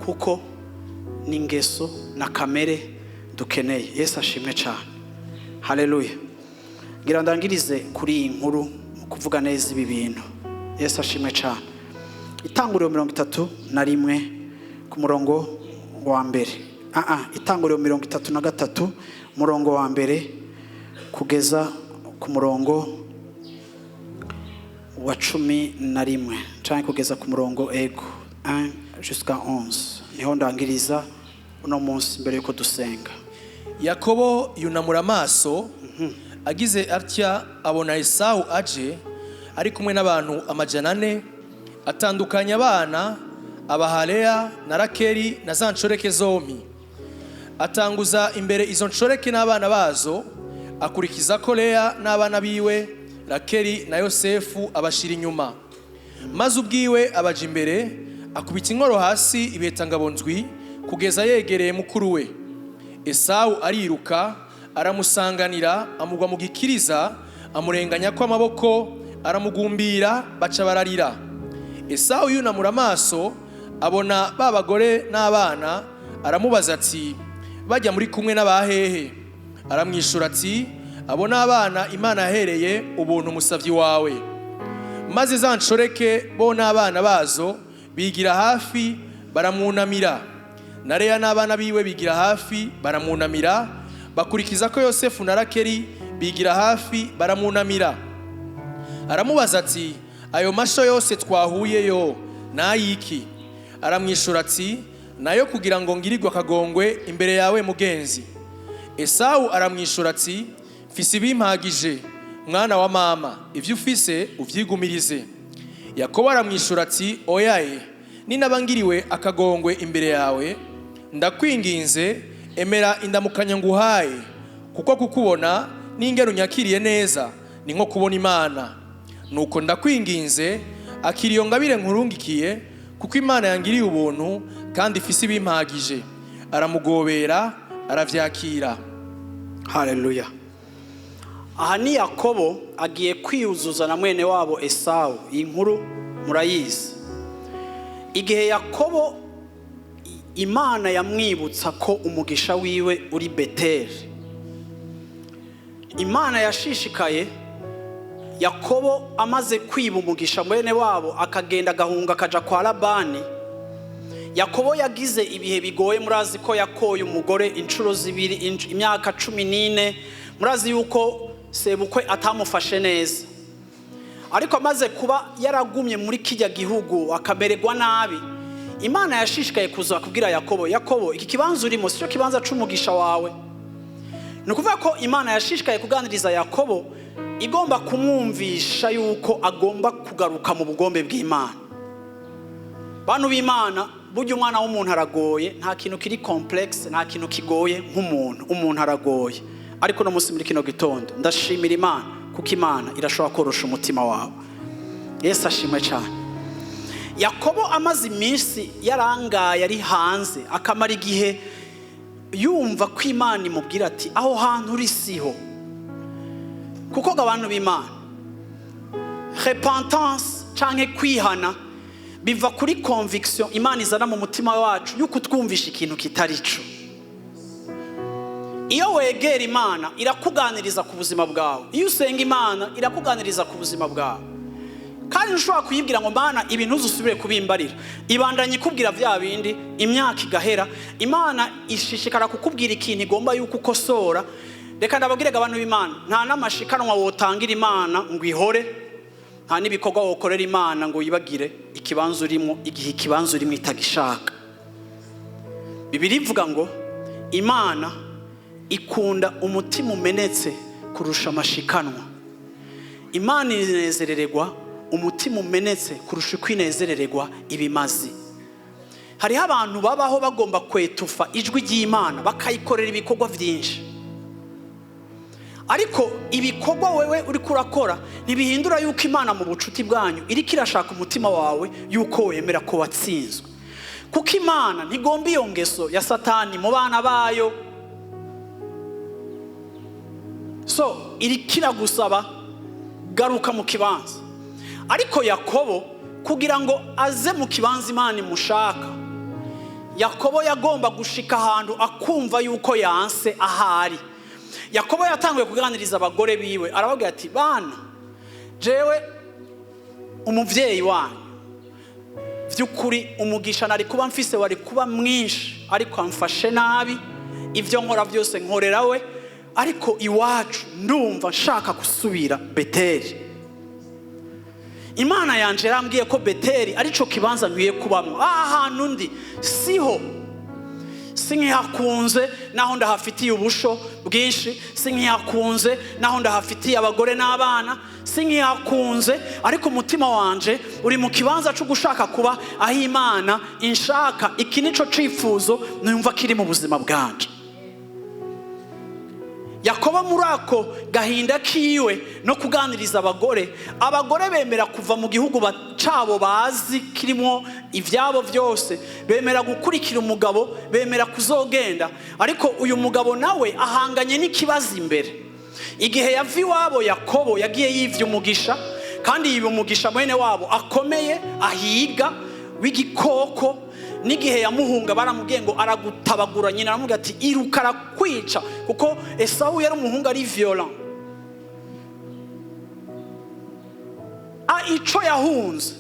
Kuko ni ingeso na kamere dukeneye. Yesu ashimwe cyane, haleluya. Ngira ndangirize kuri iyi nkuru mu kuvuga neza ibi bintu. Yesu ashimwe cyane. Itanguriro 31 ku murongo wa mbere, Itanguriro 33, umurongo wa mbere kugeza ku murongo wa 11, cyangwa kugeza ku murongo, ego, 1 jusqu'à 11, niho ndangiriza uno munsi mbere yuko dusenga. Yakobo yunamura amaso, agize atya abona Esawu aje ari kumwe n'abantu 400. Atandukanya abana, abaha Leya na Rakeli na za nshoreke zombi. Atanguza imbere izo nshoreke n'abana bazo, akurikiza ko Leya n'abana biwe, Rakeli na Yosefu abashira inyuma. Maze ubwiwe abaja imbere, akubita inkoro hasi ibetangabo ndwi, kugeza yegereye mukuru we Esawu. Ariruka aramusanganira, amugwa mu gikiriza, amurenganya ko amaboko, aramugumbira, baca bararira. Esawu yunamura amaso abona ba bagore n'abana, aramubaza ati: "Bajya muri kumwe n'abahehe?" Aramwishura ati: "Abo n'abana Imana yahereye ubuntu umusavyi wawe." Maze za nshoreke bo n'abana bazo bigira hafi, baramwunamira. Na Leya n'abana biwe bigira hafi, baramwunamira. Bakurikiza ko Yosefu na Rakeli, bigira hafi, baramwunamira. Aramubaza ati: "Ayo masho yose twahuyeyo n'ayiki?" Aramwishura ati: "Nayo kugira ngo ngirirwe akagongwe imbere yawe, mugenzi." Esawu aramwishura ati: "Mfise ibimpagije, mwana wa mama, ibyo ufise uvyigumirize." Yakobo aramwishura ati: "Oyaye, ninaba ngiriwe akagongwe imbere yawe, ndakwinginze emera indamukanya nguhaye, kuko kukubona n'ingero unyakiriye neza ni nko kubona Imana. Nuko ndakwinginze, akira iyo ngabire nkurungikiye, kuko Imana yangiriye ubuntu kandi ifise ibimpagije." Aramugobera, aravyakira. Haleluya. Aha ni Yakobo agiye kwiyuzuza na mwene wabo Esawu. Iyi nkuru murayizi. Igihe Yakobo Imana yamwibutsa ko umugisha wiwe uri Beteli, Imana yashishikaye Yakobo amaze kwiba umugisha mwene wabo, akagenda agahunga akaja kwa Labani. Yakobo yagize ibihe bigoye. Murazi ko yakoye umugore inshuro zibiri, imyaka 14. Murazi yuko sebukwe atamufashe neza. Ariko amaze kuba yaragumye muri kijya gihugu akamererwa nabi, Imana yashishikaye kuza kubwira Yakobo: "Yakobo, iki kibanza urimo si cyo kibanza c'umugisha wawe." Ni ukuvuga ko Imana yashishikaye kuganiriza Yakobo, igomba kumwumvisha yuko agomba kugaruka mu bugombe bw'Imana. Bantu b'Imana, burya umwana w'umuntu aragoye. Nta kintu kiri complexe, nta kintu kigoye nk'umuntu. Umuntu aragoye. Ariko no munsi muri kino gitondo ndashimira Imana, kuko Imana irashobora korosha umutima wawe. Yesu ashimwe cyane. Yakobo amaze iminsi yarangaye ari hanze, akamara igihe yumva ko Imana imubwira ati: "Aho hantu uri siho." Kuko ngo, abantu b'Imana, repentance canke kwihana biva kuri conviction Imana izana mu mutima wacu yuko utwumvisha ikintu kitari cyo. Iyo wegera Imana, irakuganiriza ku buzima bwawe. Iyo usenga Imana, irakuganiriza ku buzima bwawe. Kandi ntushobora kuyibwira ngo: "Mana, ibintu uzusubire kubimbarira." Ibandanya ikubwira bya bindi, imyaka igahera. Imana ishishikara kukubwira ikintu igomba yuko ukosora. Reka ndababwire abantu b'Imana, nta n'amashikanwa wotangira Imana ngo ihore, nta n'ibikorwa wokorera Imana ngo wibagire ikibanza urimo, igihe ikibanza urimo itagishaka. Bibiri ivuga ngo Imana ikunda umutima umenetse kurusha amashikanwa. Imana inezerererwa umutima umenetse kurusha uko inezerererwa ibimazi. Hariho abantu babaho bagomba kwetufa ijwi ry'Imana, bakayikorera ibikorwa byinshi, ariko ibikorwa wewe uri kurakora ntibihindura yuko Imana mu bucuti bwanyu iriko irashaka umutima wawe, yuko wemera ko watsinzwe, kuko Imana ntigomba iyo ngeso ya Satani mu bana bayo. So iriko iragusaba: garuka mu kibanza. Ariko Yakobo, kugira ngo aze mu kibanza Imana imushaka, Yakobo yagomba gushika ahantu akumva yuko yanse ahari. Yakobo yatanguye kuganiriza abagore biwe, arababwira ati: "Bana, jewe umuvyeyi wanyu, by'ukuri umugisha nari kuba mfise wari kuba mwinshi, ariko amfashe nabi. Ibyo nkora byose nkorera we, ariko iwacu ndumva nshaka gusubira Beteri. Imana yanje yarambwiye ko Beteri arico kibanza nkwiye kubamo. Aha hantu ndi siho, sinkihakunze naho ndahafitiye ubusho bwinshi, sinkihakunze naho ndahafitiye abagore n'abana, sinkihakunze, ariko umutima wanje uri mu kibanza cyo gushaka kuba aho Imana inshaka. Iki nico cifuzo numva kiri mu buzima bwanje." Yakobo muri ako gahinda kiwe no kuganiriza abagore, abagore bemera kuva mu gihugu cabo bazi kirimo ibyabo byose, bemera gukurikira umugabo, bemera kuzogenda. Ariko uyu mugabo nawe ahanganye n'ikibazo imbere. Igihe yava iwabo, Yakobo yagiye yivye umugisha, kandi yiba umugisha mwene wabo akomeye ahiga w'igikoko. N'igihe yamuhunga, baramubwiye ngo aragutabagura. Nyina aramubwira ati: "Iruka, arakwica," kuko Esawu yari umuhungu ari violent. Ico yahunze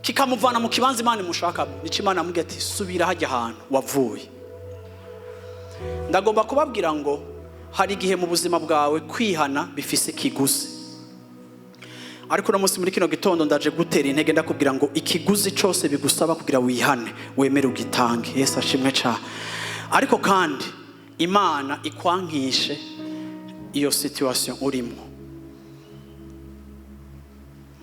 kikamuvana mu kibanza Imana imushakamo, nico Imana yamubwiye ati: "Subira hajya ahantu wavuye." Ndagomba kubabwira ngo hari igihe mu buzima bwawe kwihana bifise ikiguzi, ariko uno munsi muri kino gitondo ndaje gutera intege, ndakubwira ngo ikiguzi cyose bigusaba kugira wihane, wemere ugitange. Yesu ashimwe cyane. Ariko kandi Imana ikwankishe iyo situation urimo.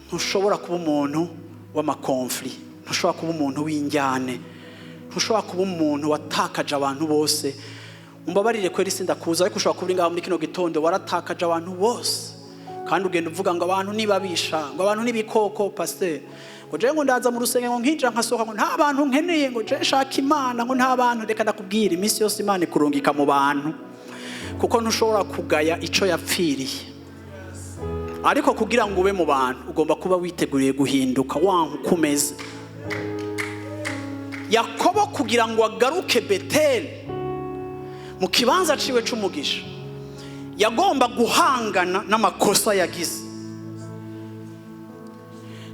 Ntushobora kuba umuntu w'ama conflits, ntushobora kuba umuntu w'injyane, ntushobora kuba umuntu watakaje abantu bose. Umbabarire kweri, sindakuza, ariko ushobora kuba uri ngaho muri kino gitondo waratakaje abantu bose, kandi ugenda uvuga ngo abantu nibabisha, ngo abantu n'ibikoko, pasiteri, ngo jewe ngo ndaza mu rusengero, ngo nkinjira nkasohoka, ngo nta bantu nkeneye, ngo jewe nshaka Imana, ngo nta bantu. Reka ndakubwira, iminsi yose Imana ikurungika mu bantu, kuko ntushobora kugaya ico yapfiriye. Ariko kugira ngo ube mu bantu, ugomba kuba witeguriye guhinduka wanka uko umeze. Yakobo kugira ngo agaruke Beteli mu kibanza ciwe c'umugisha, yagomba guhangana n'amakosa yagize.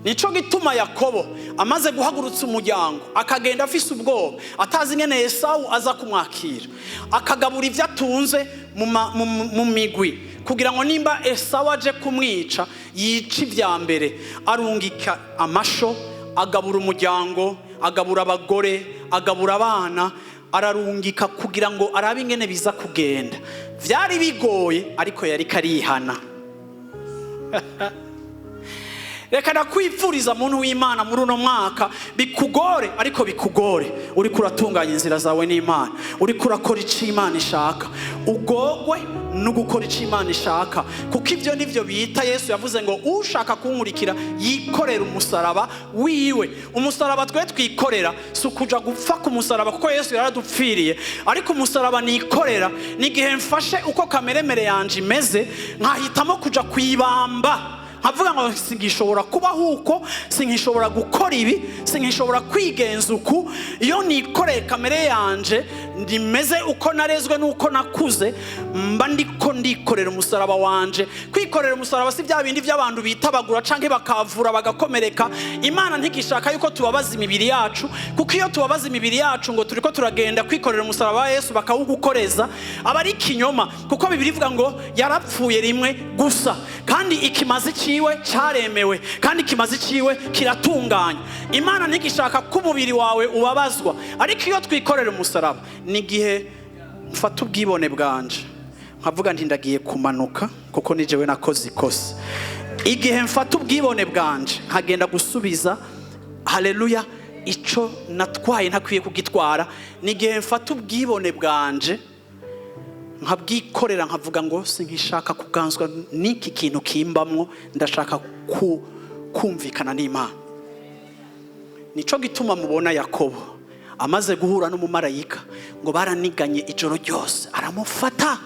Nico gituma Yakobo amaze guhagurutsa umuryango, akagenda afise ubwoba, atazi ingene Esawu aza kumwakira, akagabura ibyo atunze mu migwi kugira ngo nimba Esawu aje kumwica, yice ibya mbere. Arungika amasho, agabura umuryango, agabura abagore, agabura abana, ararungika kugira ngo arabe ingene biza kugenda. Byari bigoye, ariko yari karihana. Reka ndakwifuriza, muntu w'Imana, muri uno mwaka bikugore, ariko bikugore uriko uratunganya inzira zawe n'Imana, uriko urakora icyo Imana ishaka. Ugogwe no gukora icyo Imana ishaka, kuko ibyo nibyo bita, Yesu yavuze ngo: "Ushaka kunkurikira yikorera umusaraba wiwe." Umusaraba twe twikorera si ukuja gupfa ku musaraba, kuko Yesu yaradupfiriye, ariko umusaraba nikorera ni igihe mfashe uko kameremere yanje imeze, nkahitamo kuja kwibamba, nkavuga ngo singishobora kubaho uko, sinkishobora gukora ibi, sinkishobora kwigenza uku. Iyo nikoreye kamere yanje ndimeze uko narezwe n'uko nakuze, mba ndiko ndikorera umusaraba wanje. Kwikorera umusaraba si bya bindi by'abantu bitabagura canke bakavura bagakomereka. Imana ntigishaka yuko tubabaza imibiri yacu, kuko iyo tubabaza imibiri yacu ngo turiko turagenda kwikorera umusaraba wa Yesu, bakawugukoreza, aba ari ikinyoma, kuko Bibiri ivuga ngo yarapfuye rimwe gusa, kandi ikimazi ciwe cyaremewe, kandi ikimazi ciwe kiratunganya. Imana ntigishaka ko umubiri wawe ubabazwa, ariko iyo twikorera umusaraba ni igihe mfata ubwibone bwanje nkavuga nti: "Ndagiye kumanuka kuko ni jewe nakoze ikosa." Igihe mfata ubwibone bwanje nkagenda gusubiza, haleluya. Ico natwaye ntakwiye kugitwara. Ni igihe mfata ubwibone bwanje nkabwikorera, nkavuga ngo sinkishaka kuganzwa n'iki kintu kimbamwo, ndashaka kumvikana n'Imana. Nico gituma mubona Yakobo amaze guhura n'umumarayika, ngo baraniganye ijoro ryose, aramufata,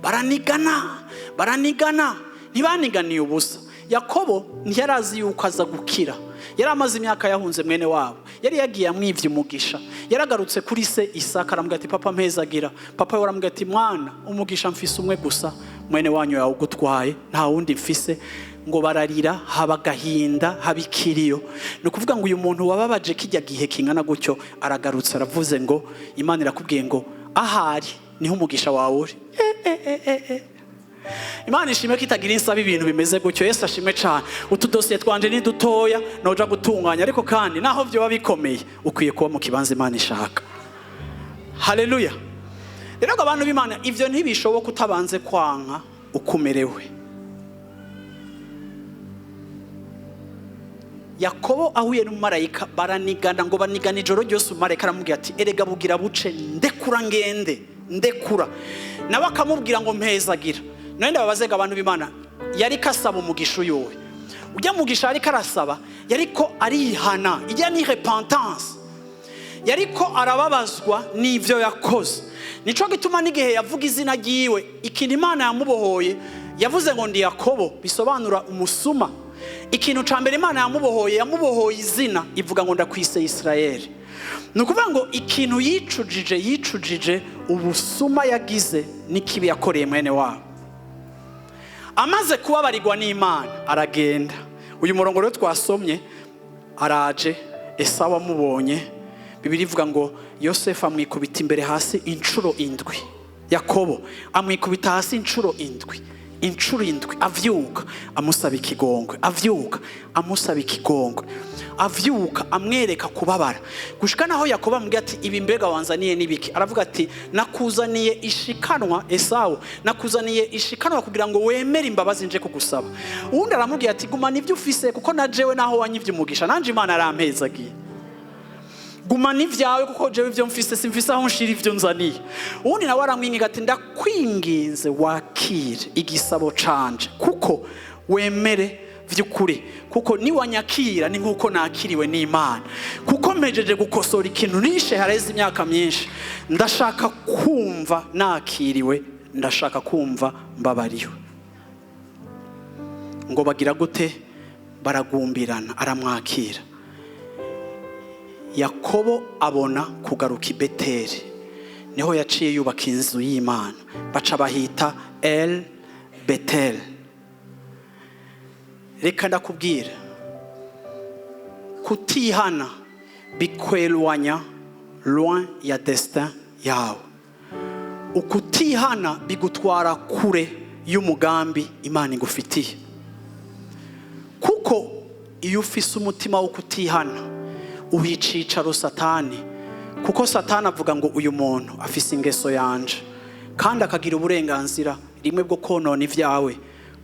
baranigana, baranigana. Ntibaniganiye ubusa. Yakobo ntiyarazi yuko aza gukira. Yari amaze imyaka yahunze mwene wabo, yari yagiye amwivye umugisha. Yaragarutse kuri se Isaka, aramubwira ati: "Papa, mpezagira." Papa we aramubwira ati: "Mwana, umugisha mfise umwe gusa, mwene wanyu yawugutwaye, nta wundi mfise." Ngo bararira, haba agahinda, haba ikiriyo. Ni ukuvuga ngo uyu muntu wababaje kijya gihe kingana gutyo aragarutse, aravuze ngo Imana irakubwiye ngo ahari niho umugisha wawe uri. Imana ishimwe ko itagira insaba ibintu bimeze gutyo. Yesu ashimwe cyane. Utudosiye twanje ni dutoya noja gutunganya, ariko kandi naho byoba bikomeye, ukwiye kuba mu kibanza Imana ishaka. Haleluya! Rero ngo abantu b'Imana, ivyo ntibishoboka utabanze kwanka uko umerewe. Yakobo ahuye n'umumarayika, baranigana, ngo banigana ijoro ryose. Umumarayika aramubwira ati: "Erega bugira buce, ndekura ngende, ndekura." Nawe akamubwira ngo: "Mpezagira." None ndababaze ngo, abantu b'Imana, yariko asaba umugisha uyuwe? Ujya mugisha yariko arasaba, yariko arihana, ijya ni repentance, yariko arababazwa n'ivyo yakoze. Nico gituma n'igihe yavuga izina ryiwe, ikintu Imana yamubohoye, yavuze ngo: "Ndi Yakobo", bisobanura umusuma. Ikintu ca mbere Imana yamubohoye, yamubohoye izina, ivuga ngo: "Ndakwise Isirayeli." Ni ukuvuga ngo ikintu yicujije, yicujije ubusuma yagize n'ikibi yakoreye mwene wabo. Amaze kubabarirwa n'Imana, aragenda. Uyu murongo rero twasomye, araje. Esawu amubonye, Bibiliya ivuga ngo Yosefu amwikubita imbere hasi inshuro indwi. Yakobo amwikubita hasi inshuro indwi, inshuro indwi, avyuka amusaba ikigongwe, avyuka amusaba ikigongwe, avyuka amwereka kubabara, gushika naho Yakobo amubwira ati: "Ibi mbega wanzaniye n'ibiki?" Aravuga ati: "Nakuzaniye ishikanwa, Esawu, nakuzaniye ishikanwa kugira ngo wemere imbabazi nje kugusaba." Uwundi aramubwira ati: "Gumana ibyo ufise, kuko na jewe naho wanyivye umugisha, nanje Imana yarampezagiye. Gumana ibyawe, kuko jewe ibyo mfise simfise aho nshira ibyo nzaniye." Uwundi nawe aramwinginga ati: "Ndakwinginze, wakire igisabo canje, kuko wemere vy'ukuri, kuko niwanyakira ni nk'uko nakiriwe n'Imana, kuko mpejeje gukosora ikintu nishe hareze imyaka myinshi. Ndashaka kumva nakiriwe, ndashaka kumva mbabariwe." Ngo bagira gute? Baragumbirana, aramwakira. Yakobo abona kugaruka i Beteli, niho yaciye yubaka inzu y'Imana, baca bahita El Betel. Reka ndakubwira, kutihana bikwelwanya loin ya destin yawe. Ukutihana bigutwara kure y'umugambi Imana igufitiye, kuko iyo ufise umutima wo kutihana, uha icicaro Satani, kuko Satani avuga ngo: "Uyu muntu afise ingeso yanje", kandi akagira uburenganzira rimwe bwo konona ibyawe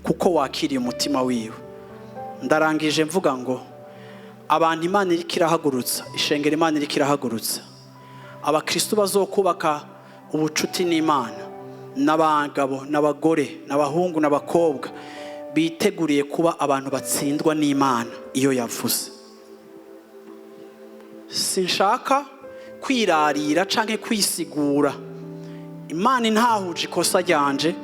kuko wakiriye umutima wiwe. Ndarangije mvuga ngo abantu Imana iriko irahagurutsa, ishengero Imana iriko irahagurutsa, abakristo bazokubaka ubucuti n'Imana, n'abagabo n'abagore n'abahungu n'abakobwa biteguriye kuba abantu batsindwa n'Imana iyo yavuze. Sinshaka kwirarira canke kwisigura. Imana intahuje ikosa ryanje,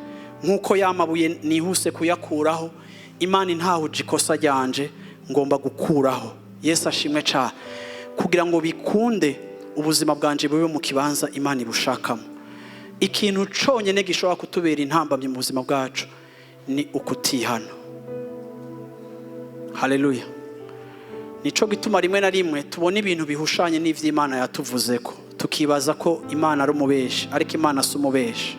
nk'uko yamabuye nihuse kuyakuraho, Imana intahuje ikosa ryanje ngomba gukuraho. Yesu ashimwe cyane. Kugira ngo bikunde ubuzima bwanje bube mu kibanza Imana ibushakamo, ikintu cyonyine gishobora kutubera intambamyi mu buzima bwacu ni ukutihana. Haleluya! Nico gituma rimwe na rimwe tubona ibintu bihushanye n'ivy'Imana yatuvuze ko, tukibaza ko Imana ari umubeshi, ariko Imana si umubeshi.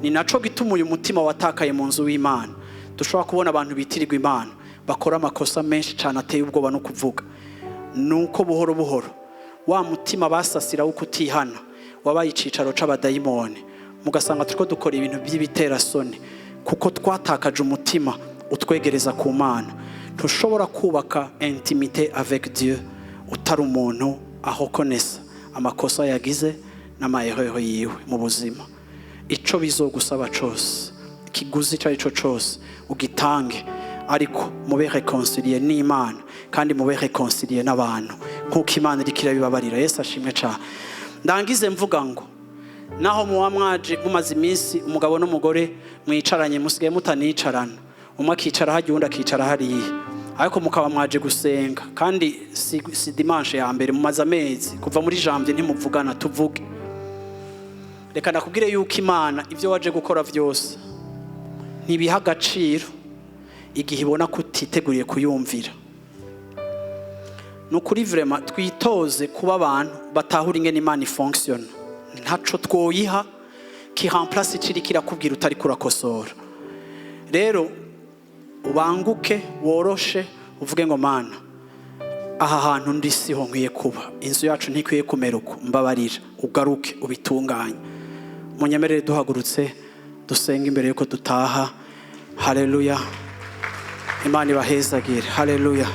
Ni naco gituma uyu mutima watakaye mu nzu w'Imana, dushobora kubona abantu bitirirwa Imana bakora amakosa menshi cyane ateye ubwoba no kuvuga. Nuko buhoro buhoro wa mutima basasira wo kutihana wabaye icicaro c'abadayimoni, mugasanga turiko dukora ibintu by'ibiterasoni kuko twatakaje umutima utwegereza ku Mana. Ntushobora kubaka intimité avec Dieu. Utari umuntu ahokonesa amakosa yagize n'amahereho yiwe mu buzima. Ico bizogusaba cose, ikiguzi icyo ari cyo cyose, ugitange, ariko mube réconcilié n'Imana kandi mube réconcilié n'abantu, nk'uko Imana iriko irabibabarira. Yesu ashimwe cyane. Ndangize mvuga ngo naho muba mwaje mumaze iminsi, umugabo n'umugore mwicaranye, musigaye mutanicarana, umwe akicara hajya, uwundi akicara hariya, ariko mukaba mwaje gusenga, kandi si dimanche ya mbere, mumaze amezi kuva muri janvier ntimuvugana. Tuvuge, reka nakubwire yuko Imana ibyo waje gukora byose ntibiha agaciro igihe ibona ko utiteguriye kuyumvira. Ni ukuri, vraiment, twitoze kuba abantu batahura ingene Imana ifonctionna. Ntaco twoyiha ki remplace iciri kirakubwira utari kurakosora. Rero ubanguke, woroshe, uvuge ngo: "Mana, aha hantu ndi siho nkwiye kuba, inzu yacu ntikwiye kumera uko, mbabarira ugaruke ubitunganye." Munyemerere duhagurutse dusenga imbere yuko dutaha. Haleluya! Imana ibahezagire. Haleluya,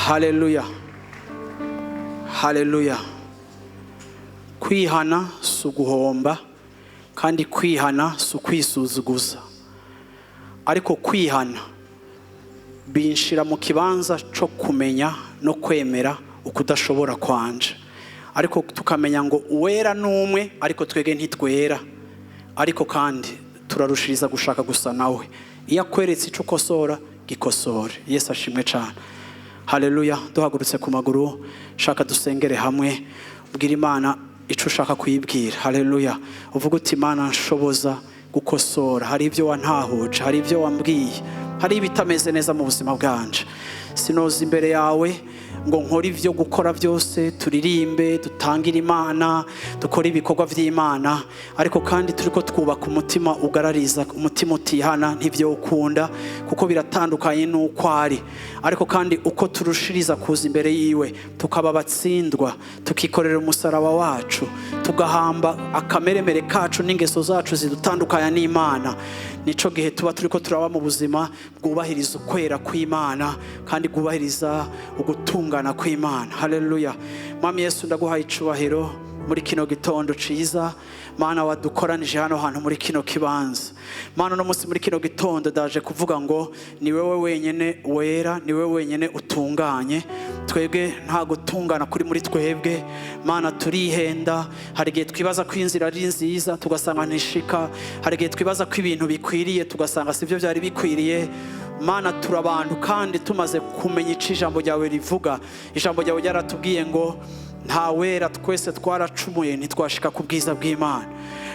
haleluya, haleluya! Kwihana si uguhomba, kandi kwihana si ukwisuzuguza, ariko kwihana binshira mu kibanza cyo kumenya no kwemera ukudashobora kwanje, ariko tukamenya ngo uwera ni umwe, ariko twebwe ntitwera, ariko kandi turarushiriza gushaka gusa nawe. Iyo akweretse icyo ukosora, gikosore. Yesu ashimwe cyane. Haleluya! Duhagurutse ku maguru, shaka dusengere hamwe. Ubwira Imana icyo ushaka kuyibwira. Haleluya! Uvuga uti: "Imana, nshoboza gukosora. Hari ibyo wantahuje, hari ibyo wambwiye, hari ibitameze neza mu buzima bwanje. Sinoza imbere yawe ngo nkore ibyo gukora byose, turirimbe, dutangire Imana, dukore ibikorwa by'Imana, ariko kandi turi ko twubaka umutima ugarariza, umutima utihana. Ntibyo ukunda, kuko biratandukanye n'uko ari." Ariko kandi uko turushiriza kuza imbere yiwe, tukaba abatsindwa, tukikorera umusaraba wacu, tugahamba akameremere kacu n'ingeso zacu zidutandukanya n'Imana, nico gihe tuba turi ko turaba mu buzima bwubahiriza ukwera kw'Imana kandi bwubahiriza ugutungana kw'Imana. Haleluya! Mwami Yesu, ndaguhaye icubahiro muri kino gitondo ciza. Mana, wadukoranije hano hantu muri kino kibanza. Mana, uno munsi muri kino gitondo ndaje kuvuga ngo ni wowe wenyine wera, ni wowe wenyine utunganye. Twebwe nta gutungana kuri muri twebwe. Mana, turihenda. Hari igihe twibaza ko inzira ari nziza, tugasanga ntishika. Hari igihe twibaza ko ibintu bikwiriye, tugasanga sibyo byari bikwiriye. Mana, turi abantu, kandi tumaze kumenya icyo ijambo ryawe rivuga. Ijambo ryawe ryaratubwiye ngo nta wera, twese twaracumuye, ntitwashika ku bwiza bw'Imana.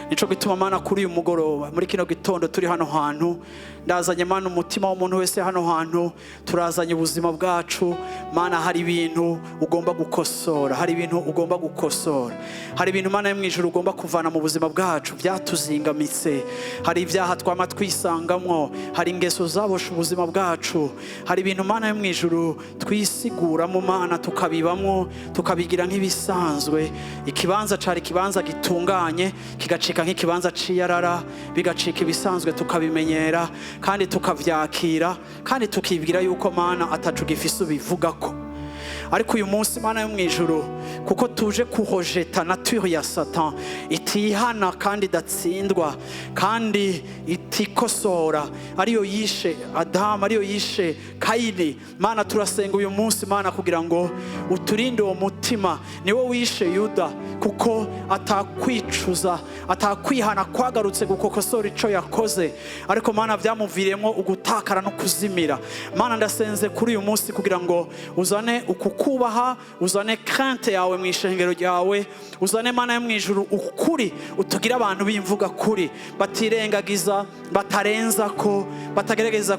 Nico gituma, Mana, kuri uyu mugoroba, muri kino gitondo turi hano hantu, ndazanye, Mana, umutima w'umuntu wese hano hantu. Turazanye ubuzima bwacu. Mana, hari ibintu ugomba gukosora, hari ibintu ugomba gukosora, hari ibintu, Mana yo mu ijuru, ugomba kuvana mu buzima bwacu byatuzingamitse. Hari ibyaha twama twisangamwo, hari ingeso zaboshe ubuzima bwacu, hari ibintu, Mana yo mu ijuru, twisiguramo, Mana, tukabibamwo, tukabigira nk'ibisanzwe. Ikibanza cari ikibanza gitunganye kigacika nk'ikibanza c'iyarara, bigacika ibisanzwe, tukabimenyera kandi tukavyakira, kandi tukibwira yuko, Mana, atacu gifise ubivugako. Ariko uyu munsi, Mana yo mu ijuru, kuko tuje kurejeta nature ya Satan itihana kandi idatsindwa kandi itikosora, ariyo yishe Adamu, ariyo yishe Kayini, Mana, turasenga uyu munsi, Mana, kugira ngo uturinde uwo mutima. Niwo wishe Yuda, kuko atakwicuza, atakwihana kwagarutse gukokosora ico yakoze, ariko, Mana, byamuviriyemo ugutakara no kuzimira. Mana, ndasenze kuri uyu munsi kugira ngo uzane ukukubaha, uzane crainte yawe mu ishengero ryawe, uzane, Mana yo mu ijuru, ukuri, utugire abantu b'imvuga kuri, batirengagiza, batarenza ko, batagerageza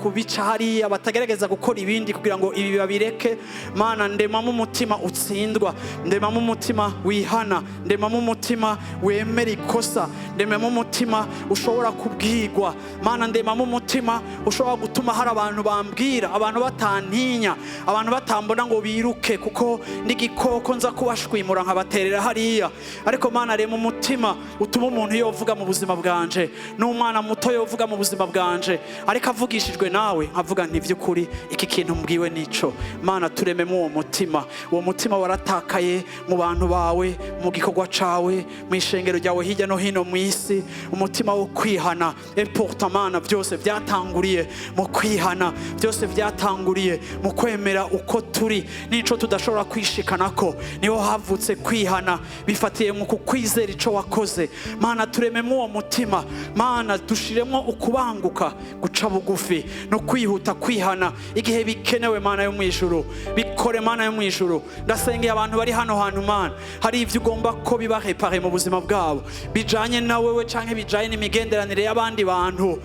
kubica hariya, batagerageza gukora ibindi kugira ngo ibi babireke. Mana, ndemamo umutima utsindwa, ndemamo umutima wihana, ndemamo umutima wemera ikosa, ndemamo umutima ushobora kubwigwa. Mana, ndemamo umutima ushobora gutuma hari abantu bambwira, abantu batantinya. Abantu batambona ngo biruke, kuko n'igikoko nza kubashwimura nkabaterera hariya. Ariko Mana, rema umutima utuma umuntu yovuga mu buzima bwanje, n'umwana muto yovuga mu buzima bwanje, ariko avugishijwe nawe, nkavuga nti: "By'ukuri iki kintu mbwiwe nico." Mana, turememo uwo mutima. Uwo mutima waratakaye mu bantu bawe, mu gikorwa cawe, mu ishengero ryawe, hirya no hino mu isi, umutima wo kwihana. Et pourtant, Mana, byose byatanguriye mu kwihana, byose byatanguriye mu kwemera uko turi n'ico tudashobora kwishikanako. Niho havutse kwihana, bifatiye mu kukwizera ico wakoze. Mana, turememo uwo mutima. Mana, dushiremo ukubanguka guca bugufi no kwihuta kwihana igihe bikenewe. Mana yo mu ijuru, bikore. Mana yo mu ijuru, ndasengeye abantu bari hano hantu. Mana, hari ibyo ugomba ko biba réparé mu buzima bwabo, bijanye na wewe canke bijanye n'imigenderanire y'abandi bantu,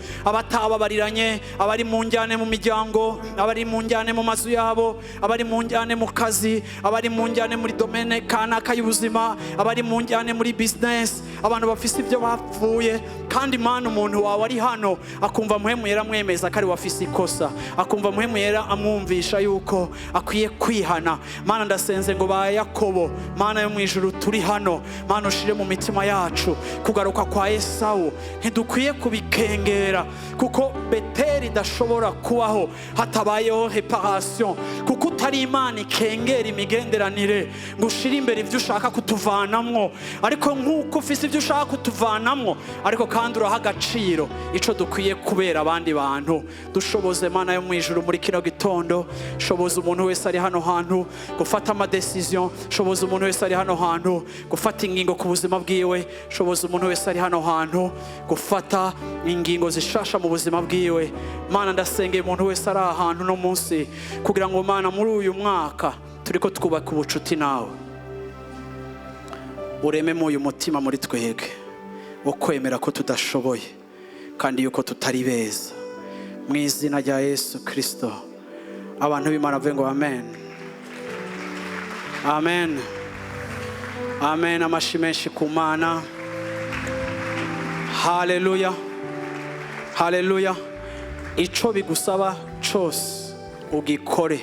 abatababariranye, abari mu njyane mu miryango, abari mu njyane mu mazu yabo, abari mu njyane mu kazi, abari mu njyane muri domaine kanaka y'ubuzima, abari mu njyane muri business, abantu bafise ibyo bapfuye. Kandi Mana, umuntu wawe ari hano akumva Mpwemu Yera amwemeza ko ari wafise ikosa, akumva Mpwemu Yera amwumvisha yuko akwiye kwihana. Mana, ndasenze ngo ba Yakobo, Mana yo mu ijuru, turi hano, Mana, ushire mu mitima yacu kugaruka kwa Esawu. Ntidukwiye kubikengera, kuko Beteri idashobora kubaho hatabayeho réparation, kuko utari Imana ikengera imigenderanire ngo ushire imbere ibyo ushaka kutuvanamwo. Ariko nk'uko ufise ibyo ushaka kutuvanamwo, ariko kandi uraha agaciro ico dukwiye kubera abandi bantu. Dushoboze, Mana yo mu ijuru, muri kino gitondo. Shoboza umuntu wese ari hano hantu gufata ama décisions. Shoboza umuntu wese ari hano hantu gufata ingingo ku buzima bwiwe. Shoboza umuntu wese ari hano hantu gufata ingingo zishasha mu buzima bwiwe. Mana, ndasengeye umuntu wese ari ahantu no munsi, kugira ngo, Mana, muri uyu mwaka turiko twubaka ubucuti nawe, urememo uyu mutima muri twebwe wo kwemera ko tudashoboye kandi yuko tutari beza, mu izina rya Yesu Kirisito. Abantu b'Imana bavuge ngo amen, amen, amen. Amashi menshi ku Mana. Haleluya, haleluya. Ico bigusaba cose ugikore.